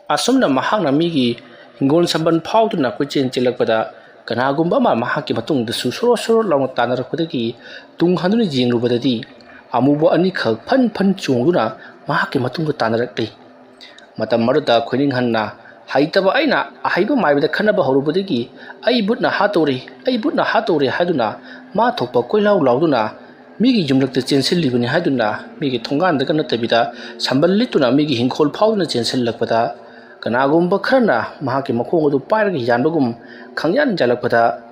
ꯑꯁꯨꯝꯅ ꯃꯍꯥꯛꯅ ꯃꯤꯒꯤ ꯍꯤꯡꯒꯣꯜ ꯁꯝꯕꯜ ꯐꯥꯎꯗꯨꯅ ꯀꯣꯏꯆꯦꯟ ꯆꯦꯜꯂꯛꯄꯗ, ꯀꯅꯥꯒꯨꯝꯕ ꯑꯃ ꯃꯍꯥꯛꯀꯤ ꯃꯇꯨꯡꯗꯁꯨ ꯁꯣꯔꯣ ꯁꯣꯔꯣ ꯂꯥꯎꯅ ꯇꯥꯟꯅꯔꯛꯄꯗꯒꯤ ꯇꯨꯡ ꯍꯟꯗꯨꯅ ꯌꯦꯡꯂꯨꯕꯗꯗꯤ, ꯑꯃꯨꯕ ꯑꯅꯤꯈꯛ ꯐꯟ ꯐꯟ ꯆꯣꯡꯗꯨꯅ ꯃꯍꯥꯛꯀꯤ ꯃꯇꯨꯡꯗ ꯇꯥꯟꯅꯔꯛꯂꯤ꯫ ꯃꯇꯝ ꯑꯗꯨꯗ ꯈꯣꯏꯅꯤꯡꯍꯟꯅ ꯍꯩꯇꯕ ꯑꯩꯅ ꯑꯍꯩꯕ ꯃꯥꯏꯕꯗ ꯈꯠꯅꯕ ꯍꯧꯔꯨꯕꯗꯒꯤ, "ꯑꯩ ꯕꯨꯠꯅ ꯍꯥꯠꯇꯧꯔꯦ, ꯑꯩ ꯕꯨꯠꯅ ꯍꯥꯠꯇꯧꯔꯦ" ꯍꯥꯏꯗꯨꯅ ꯃꯥ ꯊꯣꯛꯄ ꯀꯣꯏꯂꯥꯎ ꯂꯥꯎꯗꯨꯅ ꯃꯤꯒꯤ ꯌꯨꯝꯂꯛꯇ ꯆꯦꯟꯁꯤꯜꯂꯤꯕꯅꯤ ꯍꯥꯏꯗꯨꯅ ꯃꯤꯒꯤ ꯊꯣꯡꯒꯥꯟꯗꯒ ꯅꯠꯇꯕꯤꯗ ꯁꯝꯕꯜ ꯂꯤꯠꯇꯨꯅ ꯃꯤꯒꯤ ꯍꯤꯡꯈꯣꯜ ꯐꯥꯎꯗꯨꯅ ꯆꯦꯟꯁꯤꯜꯂꯛꯄꯗ, ꯀꯅꯥꯒꯨꯝꯕ ꯈꯔꯅ ꯃꯍꯥꯛꯀꯤ ꯃꯈꯣꯡ ꯑꯗꯨ ꯄꯥꯏꯔꯒ ꯌꯥꯟꯕꯒꯨꯝ ꯈꯪꯌꯥꯟ ꯌꯥꯜꯂꯛꯄꯗ,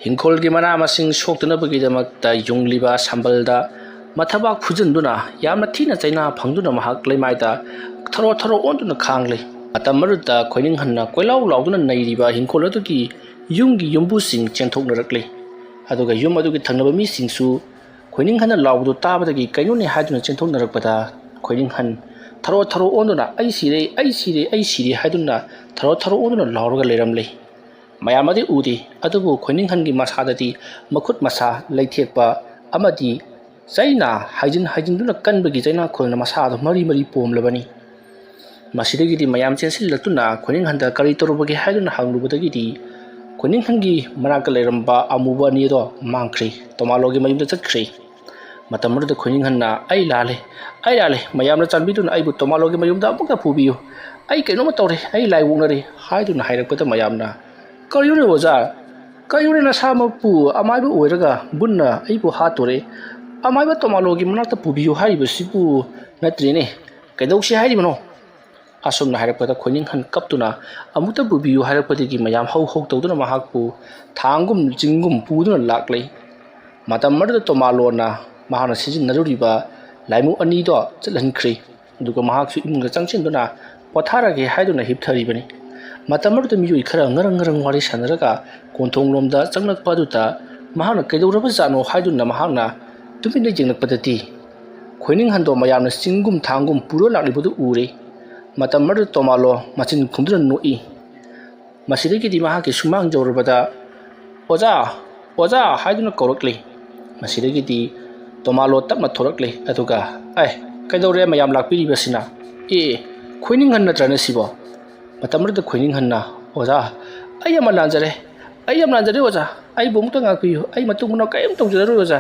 ꯍꯤꯡꯈꯣꯜꯒꯤ ꯃꯅꯥ ꯃꯁꯤꯡ ꯁꯣꯛꯇꯅꯕꯒꯤꯗꯃꯛꯇ ꯌꯨꯡꯂꯤꯕ ꯁꯝꯕꯜꯗ ꯃꯊꯕꯥꯛ ꯐꯨꯖꯤꯟꯗꯨꯅ ꯌꯥꯝꯅ ꯊꯤꯅ ꯆꯩꯅꯥ ꯐꯪꯗꯨꯅ ꯃꯍꯥꯛ ꯂꯩꯃꯥꯏꯗ ꯊꯔꯣ ꯊꯔꯣ ꯑꯣꯟꯗꯨꯅ ꯈꯥꯡꯂꯤ꯫ ꯃꯇꯝ ꯑꯗꯨꯗ ꯈꯣꯏꯅꯤꯡꯍꯟꯅ ꯀꯣꯏꯂꯥꯎ ꯂꯥꯎꯗꯨꯅ ꯅꯩꯔꯤꯕ ꯍꯤꯡꯈꯣꯜ ꯑꯗꯨꯒꯤ ꯌꯨꯝꯒꯤ ꯌꯨꯝꯕꯨꯁꯤꯡ ꯆꯦꯟꯊꯣꯛꯅꯔꯛꯂꯤ꯫ ꯑꯗꯨꯒ ꯌꯨꯝ ꯑꯗꯨꯒꯤ ꯊꯪꯅꯕ ꯃꯤꯁꯤꯡꯁꯨ ꯈꯣꯏꯅꯤꯡꯍꯟꯅ ꯂꯥꯎꯕꯗꯨ ꯇꯥꯕꯗꯒꯤ ꯀꯩꯅꯣꯅꯦ ꯍꯥꯏꯗꯨꯅ ꯆꯦꯟꯊꯣꯛꯅꯔꯛꯄꯗ, ꯈꯣꯏꯅꯤꯡꯍꯟ ꯊꯔꯣ ꯊꯔꯣ ꯑꯣꯟꯗꯨꯅ "ꯑꯩ ꯁꯤꯔꯦ, ꯑꯩ ꯁꯤꯔꯦ, ꯑꯩ ꯁꯤꯔꯦ" ꯍꯥꯏꯗꯨꯅ ꯊꯔꯣ ꯊꯔꯣ ꯑꯣꯟꯗꯨꯅ ꯂꯥꯎꯔꯒ ꯂꯩꯔꯝꯂꯦ꯫ ꯃꯌꯥꯝ ꯑꯗꯨ ꯎꯗꯦ, ꯑꯗꯨꯕꯨ ꯈꯣꯏꯅꯤꯡꯍꯟꯒꯤ ꯃꯁꯥꯗꯗꯤ ꯃꯈꯨꯠ ꯃꯁꯥ ꯂꯩꯊꯦꯛꯄ ꯑꯃꯗꯤ ꯆꯩꯅ ꯍꯥꯏꯖꯤꯟ ꯍꯥꯏꯖꯤꯟꯗꯨꯅ ꯀꯟꯕꯒꯤ ꯆꯩꯅꯥꯈꯣꯜꯅ ꯃꯁꯥꯗꯨ ꯃꯔꯤ ꯃꯔꯤ ꯄꯣꯝꯂꯕꯅꯤ꯫ ꯃꯁꯤꯗꯒꯤꯗꯤ ꯃꯌꯥꯝ ꯆꯦꯟꯁꯤꯜꯂꯛꯇꯨꯅ ꯈꯣꯏꯅꯤꯡꯍꯟꯗ ꯀꯔꯤ ꯇꯧꯔꯨꯕꯒꯦ ꯍꯥꯏꯗꯨꯅ ꯍꯪꯂꯨꯕꯗꯒꯤꯗꯤ, ꯈꯣꯏꯅꯤꯡꯍꯟꯒꯤ ꯃꯅꯥꯛꯇ ꯂꯩꯔꯝꯕ ꯑꯃꯨꯕ ꯑꯅꯤ ꯑꯗꯣ ꯃꯥꯡꯈ꯭ꯔꯦ, ꯇꯣꯃꯥꯂꯣꯒꯤ ꯃꯌꯨꯝꯗ ꯆꯠꯈ꯭ꯔꯦ꯫ ꯃꯇꯝ ꯑꯗꯨꯗ ꯈꯣꯏꯅꯤꯡꯍꯟꯅ, "ꯑꯩ ꯂꯥꯜꯂꯦ, ꯑꯩ ꯂꯥꯜꯂꯦ, ꯃꯌꯥꯝꯅ ꯆꯥꯟꯕꯤꯗꯨꯅ ꯑꯩꯕꯨ ꯇꯣꯃꯥꯂꯣꯒꯤ ꯃꯌꯨꯝꯗ ꯑꯃꯨꯛꯇ ꯄꯨꯕꯤꯌꯨ꯫ ꯑꯩ ꯀꯩꯅꯣꯝꯃ ꯇꯧꯔꯦ, ꯑꯩ ꯂꯥꯏ ꯑꯣꯛꯅꯔꯦ" ꯍꯥꯏꯗꯨꯅ ꯍꯥꯏꯔꯛꯄꯗ ꯃꯌꯥꯝꯅ, "ꯀꯔꯤꯅꯣꯅꯦ ꯑꯣꯖꯥ? ꯀꯔꯤꯅꯣꯅꯦ ꯅꯁꯥꯃꯛꯄꯨ ꯑꯃꯥꯏꯕ ꯑꯣꯏꯔꯒ ꯕꯨꯠꯅ ꯑꯩꯕꯨ ꯍꯥꯠꯇꯣꯔꯦ? "ꯑꯃꯥꯏꯕ ꯇꯣꯃꯥꯂꯣꯒꯤ ꯃꯅꯥꯛꯇ ꯄꯨꯕꯤꯌꯨ ꯍꯥꯏꯔꯤꯕꯁꯤꯕꯨ ꯅꯠꯇ꯭ꯔꯦꯅꯦ, ꯀꯩꯗꯧꯁꯤ ꯍꯥꯏꯔꯤꯕꯅꯣ?" ꯑꯁꯨꯝꯅ ꯍꯥꯏꯔꯛꯄꯗ ꯈꯣꯏꯅꯤꯡꯍꯟ ꯀꯞꯇꯨꯅ "ꯑꯃꯨꯛꯇ ꯄꯨꯕꯤꯌꯨ" ꯍꯥꯏꯔꯛꯄꯗꯒꯤ ꯃꯌꯥꯝ ꯍꯧ ꯍꯧ ꯇꯧꯗꯨꯅ ꯃꯍꯥꯛꯄꯨ ꯊꯥꯡꯒꯨꯝ ꯆꯤꯡꯒꯨꯝ ꯄꯨꯗꯨꯅ ꯂꯥꯛꯂꯦ꯫ ꯃꯇꯝ ꯑꯗꯨꯗ ꯇꯣꯃꯥꯂꯣꯅ ꯃꯍꯥꯛꯅ ꯁꯤꯖꯤꯟꯅꯔꯨꯔꯤꯕ ꯂꯥꯏꯃꯨ ꯑꯅꯤꯗꯣ ꯆꯠꯍꯟꯈ꯭ꯔꯦ꯫ ꯑꯗꯨꯒ ꯃꯍꯥꯛꯁꯨ ꯏꯃꯨꯡꯗ ꯆꯪꯁꯤꯟꯗꯨꯅ ꯄꯣꯊꯥꯔꯒꯦ ꯍꯥꯏꯗꯨꯅ ꯍꯤꯞꯊꯔꯤꯕꯅꯤ꯫ ꯃꯇꯝ ꯑꯗꯨꯗ ꯃꯤꯑꯣꯏ ꯈꯔ ꯉꯔꯪ ꯉꯔꯪ ꯋꯥꯔꯤ ꯁꯥꯟꯅꯔꯒ ꯀꯣꯟꯊꯣꯡꯂꯣꯝꯗ ꯆꯪꯂꯛꯄ ꯑꯗꯨꯗ ꯃꯍꯥꯛꯅ "ꯀꯩꯗꯧꯔꯕꯖꯥꯠꯅꯣ?" ꯍꯥꯏꯗꯨꯅ ꯃꯍꯥꯛꯅ ꯇꯨꯃꯤꯟꯅ ꯌꯦꯡꯂꯛꯄꯗꯗꯤ ꯈꯣꯏꯅꯤꯡꯍꯟꯗꯣ ꯃꯌꯥꯝꯅ ꯆꯤꯡꯒꯨꯝ ꯊꯥꯡꯒꯨꯝ ꯄꯨꯔ ꯂꯥꯛꯂꯤꯕꯗꯨ ꯎꯔꯦ꯫ ꯃꯇꯝ ꯑꯗꯨꯗ ꯇꯣꯃꯥꯂꯣ ꯃꯆꯤꯟ ꯈꯨꯝꯗꯨꯅ ꯅꯣꯛꯏ꯫ ꯃꯁꯤꯗꯒꯤꯗꯤ ꯃꯍꯥꯛꯀꯤ ꯁꯨꯃꯥꯡ ꯌꯧꯔꯕꯗ "ꯑꯣꯖꯥ, ꯑꯣꯖꯥ" ꯍꯥꯏꯗꯨꯅ ꯀꯧꯔꯛꯂꯤ꯫ ꯃꯁꯤꯗꯒꯤꯗꯤ ꯇꯣꯃꯥꯂꯣ ꯇꯞꯅ ꯊꯣꯔꯛꯂꯤ꯫ ꯑꯗꯨꯒ "ꯑꯦ, ꯀꯩꯗꯧꯔꯦ ꯃꯌꯥꯝ ꯂꯥꯛꯄꯤꯔꯤꯕꯁꯤꯅ? ꯑꯦ, ꯈꯣꯏꯅꯤꯡꯍꯟ ꯅꯠꯇ꯭ꯔꯅꯦ ꯁꯤꯕꯣ?" ꯃꯇꯝ ꯑꯗꯨꯗ ꯈꯣꯏꯅꯤꯡꯍꯟꯅ "ꯑꯣꯖꯥ, ꯑꯩ ꯑꯃ ꯂꯥꯟꯖꯔꯦ꯫ ꯑꯩ ꯌꯥꯝ ꯂꯥꯟꯖꯔꯦ ꯑꯣꯖꯥ꯫ ꯑꯩꯕꯨ ꯑꯃꯨꯛꯇ ꯉꯥꯛꯄꯤꯌꯨ꯫ ꯑꯩ ꯃꯇꯨꯡ ꯃꯅꯥꯎ ꯀꯔꯤꯝ ꯇꯧꯖꯔꯔꯣꯏ ꯑꯣꯖꯥ"꯫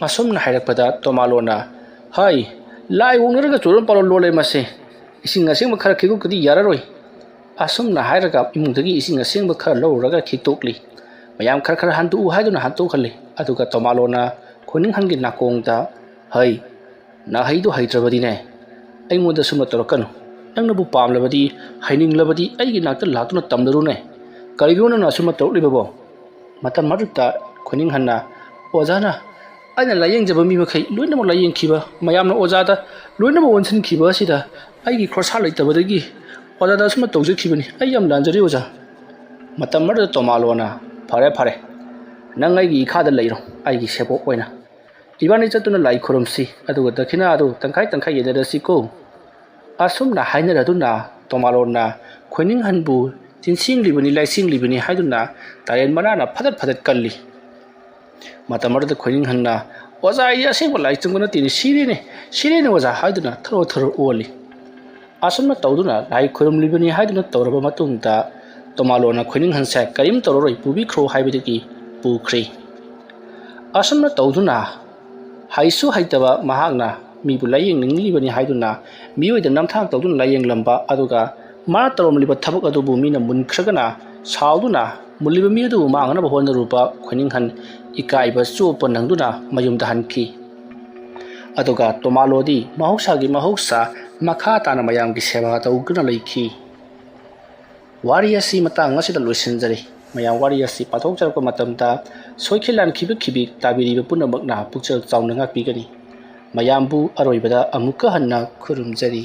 ꯑꯁꯨꯝꯅ ꯍꯥꯏꯔꯛꯄꯗ ꯇꯣꯃꯥꯂꯣꯅ "ꯍꯥꯏ, ꯂꯥꯏ ꯑꯣꯛꯅꯔꯒ ꯆꯨꯔꯝ ꯄꯥꯂꯣ ꯂꯣꯜꯂꯦ ꯃꯁꯦ꯫ ꯏꯁꯤꯡ ꯑꯁꯦꯡꯕ ꯈꯔ ꯈꯤꯛꯇꯣꯛꯇꯗꯤ ꯌꯥꯔꯔꯣꯏ"꯫ ꯑꯁꯨꯝꯅ ꯍꯥꯏꯔꯒ ꯏꯃꯨꯡꯗꯒꯤ ꯏꯁꯤꯡ ꯑꯁꯦꯡꯕ ꯈꯔ ꯂꯧꯔꯨꯔꯒ ꯈꯤꯛꯇꯣꯛꯂꯤ꯫ ꯃꯌꯥꯝ ꯈꯔ ꯈꯔ ꯍꯟꯗꯣꯛꯎ ꯍꯥꯏꯗꯨꯅ ꯍꯟꯗꯣꯛꯍꯜꯂꯤ꯫ ꯑꯗꯨꯒ ꯇꯣꯃꯥꯂꯣꯅ ꯈꯣꯏꯅꯤꯡꯍꯟꯒꯤ ꯅꯥꯀꯣꯡꯗ "ꯍꯩ, ꯅꯍꯩꯗꯣ ꯍꯩꯇ꯭ꯔꯕꯗꯤꯅꯦ, ꯑꯩꯉꯣꯟꯗ ꯁꯨꯝꯅ ꯇꯧꯔꯛꯀꯅꯨ꯫ ꯅꯪꯅꯕꯨ ꯄꯥꯝꯂꯕꯗꯤ, ꯍꯩꯅꯤꯡꯂꯕꯗꯤ ꯑꯩꯒꯤ ꯅꯥꯛꯇ ꯂꯥꯛꯇꯨꯅ ꯇꯝꯂꯔꯨꯅꯦ꯫ ꯀꯔꯤꯒꯤꯅꯣ ꯅꯪꯅ ꯑꯁꯨꯝꯅ ꯇꯧꯔꯛꯂꯤꯕꯕꯣ?" ꯃꯇꯝ ꯑꯗꯨꯗ ꯈꯣꯏꯅꯤꯡꯍꯟꯅ "ꯑꯣꯖꯥꯅ ꯑꯩꯅ ꯂꯥꯌꯦꯡꯖꯕ ꯃꯤ ꯃꯈꯩ ꯂꯣꯏꯅꯃꯛ ꯂꯥꯌꯦꯡꯈꯤꯕ, ꯃꯌꯥꯝꯅ ꯑꯣꯖꯥꯗ ꯂꯣꯏꯅꯃꯛ ꯑꯣꯟꯁꯤꯟꯈꯤꯕ ꯑꯁꯤꯗ ꯑꯩꯒꯤ ꯈꯣꯔꯁꯥ ꯂꯩꯇꯕꯗꯒꯤ ꯑꯣꯖꯥꯗ ꯑꯁꯨꯝꯅ ꯇꯧꯖꯈꯤꯕꯅꯤ꯫ ꯑꯩ ꯌꯥꯝ ꯂꯥꯟꯖꯔꯦ ꯑꯣꯖꯥ"꯫ ꯃꯇꯝ ꯑꯗꯨꯗ ꯇꯣꯃꯥꯂꯣꯅ "ꯐꯔꯦ, ꯐꯔꯦ, ꯅꯪ ꯑꯩꯒꯤ ꯏꯈꯥꯗ ꯂꯩꯔꯣ, ꯑꯩꯒꯤ ꯁꯦꯕꯣꯛ ꯑꯣꯏꯅ꯫ ꯏꯕꯥꯅꯤ ꯆꯠꯇꯨꯅ ꯂꯥꯏ ꯈꯨꯔꯨꯝꯁꯤ, ꯑꯗꯨꯒ ꯗꯈꯤꯅꯥ ꯑꯗꯨ ꯇꯪꯈꯥꯏ ꯇꯪꯈꯥꯏ ꯌꯦꯟꯅꯔꯁꯤꯀꯣ"꯫ ꯑꯁꯨꯝꯅ ꯍꯥꯏꯅꯔꯗꯨꯅ ꯇꯣꯃꯥꯂꯣꯅ ꯈꯣꯏꯅꯤꯡꯍꯟꯕꯨ ꯆꯤꯟꯁꯤꯡꯂꯤꯕꯅꯤ, ꯂꯥꯏꯁꯤꯡꯂꯤꯕꯅꯤ ꯍꯥꯏꯗꯨꯅ ꯇꯥꯔꯦꯟ ꯃꯅꯥꯅ ꯐꯗꯠ ꯐꯗꯠ ꯀꯜꯂꯤ꯫ ꯃꯇꯝ ꯑꯗꯨꯗ ꯈꯣꯏꯅꯤꯡꯍꯟꯅ "ꯑꯣꯖꯥ, ꯑꯩ ꯑꯁꯦꯡꯕ ꯂꯥꯏ ꯆꯪꯕ ꯅꯠꯇꯦꯅꯦ, ꯁꯤꯔꯦꯅꯦ, ꯁꯤꯔꯦꯅꯦ ꯑꯣꯖꯥ" ꯍꯥꯏꯗꯨꯅ ꯊꯔꯣ ꯊꯔꯣ ꯑꯣꯜꯂꯤ꯫ ꯑꯁꯨꯝꯅ ꯇꯧꯗꯨꯅ ꯂꯥꯏ ꯈꯨꯔꯨꯝꯂꯤꯕꯅꯤ ꯍꯥꯏꯗꯨꯅ ꯇꯧꯔꯕ ꯃꯇꯨꯡꯗ ꯇꯣꯃꯥꯂꯣꯅ ꯈꯣꯏꯅꯤꯡꯍꯟꯁꯦ "ꯀꯔꯤꯝ ꯇꯧꯔꯔꯣꯏ, ꯄꯨꯕꯤꯈ꯭ꯔꯣ" ꯍꯥꯏꯕꯗꯒꯤ ꯄꯨꯈ꯭ꯔꯦ꯫ ꯑꯁꯨꯝꯅ ꯇꯧꯗꯨꯅ ꯍꯩꯁꯨ ꯍꯩꯇꯕ ꯃꯍꯥꯛꯅ ꯃꯤꯕꯨ ꯂꯥꯌꯦꯡꯅꯤꯡꯂꯤꯕꯅꯤ ꯍꯥꯏꯗꯨꯅ ꯃꯤꯑꯣꯏꯗ ꯅꯝꯊꯥꯛ ꯇꯧꯗꯨꯅ ꯂꯥꯌꯦꯡꯂꯝꯕ, ꯑꯗꯨꯒ ꯃꯥꯅ ꯇꯧꯔꯝꯂꯤꯕ ꯊꯕꯛ ꯑꯗꯨꯕꯨ ꯃꯤꯅ ꯃꯨꯟꯈ꯭ꯔꯒꯅ ꯁꯥꯎꯗꯨꯅ ꯃꯨꯜꯂꯤꯕ ꯃꯤ ꯑꯗꯨꯕꯨ ꯃꯥꯡꯅꯅꯕ ꯍꯣꯠꯅꯔꯨꯕ ꯈꯣꯏꯅꯤꯡꯍꯟ ꯏꯀꯥꯏꯕ ꯆꯣꯞꯄ ꯅꯪꯗꯨꯅ ꯃꯌꯨꯝꯗ ꯍꯟꯈꯤ꯫ ꯑꯗꯨꯒ ꯇꯣꯃꯥꯂꯣꯗꯤ ꯃꯍꯧꯁꯥꯒꯤ ꯃꯍꯧꯁꯥ ꯃꯈꯥ ꯇꯥꯅ ꯃꯌꯥꯝꯒꯤ ꯁꯦꯕꯥ ꯇꯧꯗꯨꯅ ꯂꯩꯈꯤ꯫ ꯋꯥꯔꯤ ꯑꯁꯤ ꯃꯇꯥꯡ ꯑꯁꯤꯗ ꯂꯣꯏꯁꯤꯟꯖꯔꯤ꯫ ꯃꯌꯥꯝ ꯋꯥꯔꯤ ꯑꯁꯤ ꯄꯥꯊꯣꯛꯆꯔꯛꯄ ꯃꯇꯝꯗ ꯁꯣꯏꯈꯤ ꯂꯥꯟꯈꯤꯕ ꯈꯤꯕꯤ ꯇꯥꯕꯤꯔꯤꯕ ꯄꯨꯝꯅꯃꯛꯅ ꯄꯨꯛꯆꯦꯜ ꯆꯥꯎꯅ ꯉꯥꯛꯄꯤꯒꯅꯤ꯫ ꯃꯌꯥꯝꯕꯨ ꯑꯔꯣꯏꯕꯗ ꯑꯃꯨꯛꯀ ꯍꯟꯅ ꯈꯨꯔꯨꯝꯖꯔꯤ꯫